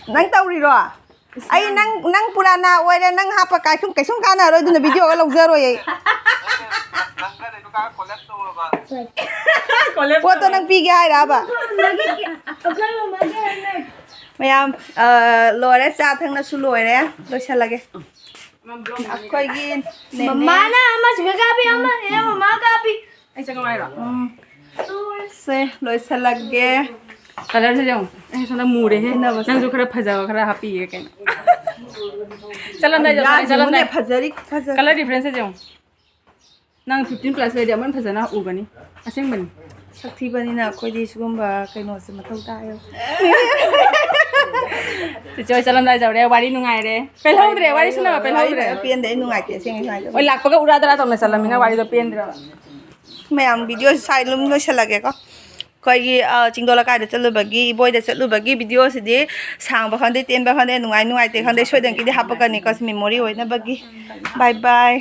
ꯅꯪ ꯇꯧꯔꯤꯔꯣ? ꯑꯩ ꯅꯪ, ꯅꯪ ꯄꯨꯔꯥꯅꯥ ꯑꯣꯏꯔꯦ, ꯅꯪ ꯍꯥꯞꯄ ꯀꯥꯏ-, ꯀꯩꯁꯨꯝ ꯀꯥꯟꯅꯔꯣꯏ, ꯑꯗꯨꯅ ꯚꯤꯗꯤꯑꯣꯒ ꯂꯧꯖꯔꯣꯏ ꯑꯩ꯫ ꯄꯣꯠꯇꯣ ꯅꯪ ꯄꯤꯒꯦ ꯍꯥꯏꯔꯕ? ꯃꯌꯥꯝ, ꯑ, ꯂꯣꯏꯔꯦ, ꯆꯥ ꯊꯛꯅꯁꯨ ꯂꯣꯏꯔꯦ, ꯂꯣꯏꯁꯜꯂꯒꯦ꯫ ꯑꯩꯈꯣꯏꯒꯤ ꯅꯦꯅꯦ꯫ ꯃꯃꯥꯅ ꯑꯃꯁꯤꯒ ꯀꯥꯞꯄꯤ, ꯑꯃꯁꯤꯅ ꯃꯃꯥ ꯀꯥꯞꯄꯤ꯫ ꯑꯩ ꯆꯪꯉꯛꯑꯣ ꯍꯥꯏꯔꯣ? ꯎꯝ꯫ ꯁꯦ, ꯂꯣꯏꯁꯜꯂꯒꯦ꯫ ꯀꯂꯔꯁꯦ ꯌꯦꯡꯉꯣ꯫ ꯑꯩ ꯁꯣꯝꯗ ꯃꯨꯔꯦꯍꯦ꯫ ꯈꯦꯠꯅꯕꯁꯦ꯫ ꯅꯪꯁꯨ ꯈꯔ ꯐꯖꯕ ꯈꯔ ꯍꯥꯞꯄꯤꯒꯦ ꯀꯩꯅꯣ꯫ ꯆꯠꯂꯝꯗꯥꯏꯗ, ꯑꯩ ꯌꯥꯝ ꯆꯠꯂꯝꯗꯥꯏ꯫ ꯃꯨꯅꯦ, ꯐꯖꯔꯤ, ꯐꯖꯔꯤ꯫ ꯀꯂꯔ ꯗꯤꯐ꯭ꯔꯦꯟꯁꯁꯦ ꯌꯦꯡꯉꯣ꯫ ꯅꯪ fifteen plus ꯑꯣꯏꯔꯗꯤ ꯑꯃꯨꯛ ꯍꯦꯟꯅ ꯐꯖꯅ ꯎꯒꯅꯤ꯫ ꯑꯁꯦꯡꯕꯅꯤ꯫ ꯁꯛ ꯊꯤꯕꯅꯤꯅ ꯑꯩꯈꯣꯏꯗꯤ ꯁꯤꯒꯨꯝꯕ ꯀꯩꯅꯣꯁꯦ ꯃꯊꯧ ꯇꯥꯏꯌꯦ꯫ ꯆꯤꯆꯦ ꯍꯣꯏ ꯆꯠꯂꯝꯗꯥꯏ ꯌꯧꯔꯦ, ꯋꯥꯔꯤ ꯅꯨꯡꯉꯥꯏꯔꯦ꯫ ꯄꯦꯜꯍꯧꯗ꯭ꯔꯦ, ꯋꯥꯔꯤ ꯁꯥꯟꯅꯕ ꯄꯦꯜꯍꯧꯗ꯭ꯔꯦ꯫ ꯋꯥꯔꯤ ꯄꯦꯟꯗꯦ, ꯑꯩ ꯅꯨꯡꯉꯥꯏꯇꯦ, ꯑꯁꯦꯡꯕ ꯅꯨꯡꯉꯥꯏꯇꯦ꯫ ꯍꯣꯏ, ꯂꯥꯛꯄꯒ ꯎꯔꯥ ꯗꯔꯥ ꯇꯧꯅ ꯆꯠꯂꯝꯃꯤꯅ ꯋꯥꯔꯤꯗꯣ ꯄꯦꯟꯗ꯭ꯔꯕ꯫ ꯃꯌꯥꯝ ꯚꯤꯗꯤꯑꯣ ꯁ꯭ꯋꯥꯏ ꯑꯗꯨꯝ ꯂꯣꯏꯁꯜꯂꯒꯦꯀꯣ꯫ ꯑꯩꯈꯣꯏꯒꯤ ꯑ, ꯆꯤꯡꯗꯣꯜ ꯂꯩꯀꯥꯏꯗ ꯆꯠꯂꯨꯕꯒꯤ, ꯏꯕꯣꯏꯗ ꯆꯠꯂꯨꯕꯒꯤ ꯚꯤꯗꯤꯑꯣꯁꯤꯗꯤ ꯁꯥꯡꯕ ꯈꯪꯗꯦ, ꯇꯦꯟꯕ ꯈꯪꯗꯦ, ꯅꯨꯡꯉꯥꯏ ꯅꯨꯡꯉꯥꯏꯇꯦ ꯈꯪꯗꯦ, ꯁꯣꯏꯗꯅꯀꯤꯗꯤ ꯍꯥꯞꯄꯛꯀꯅꯤꯀꯣ, ꯁꯤ ꯃꯦꯃꯣꯔꯤ ꯑꯣꯏꯅꯕꯒꯤ꯫ ꯕꯥꯏ ꯕꯥꯏ꯫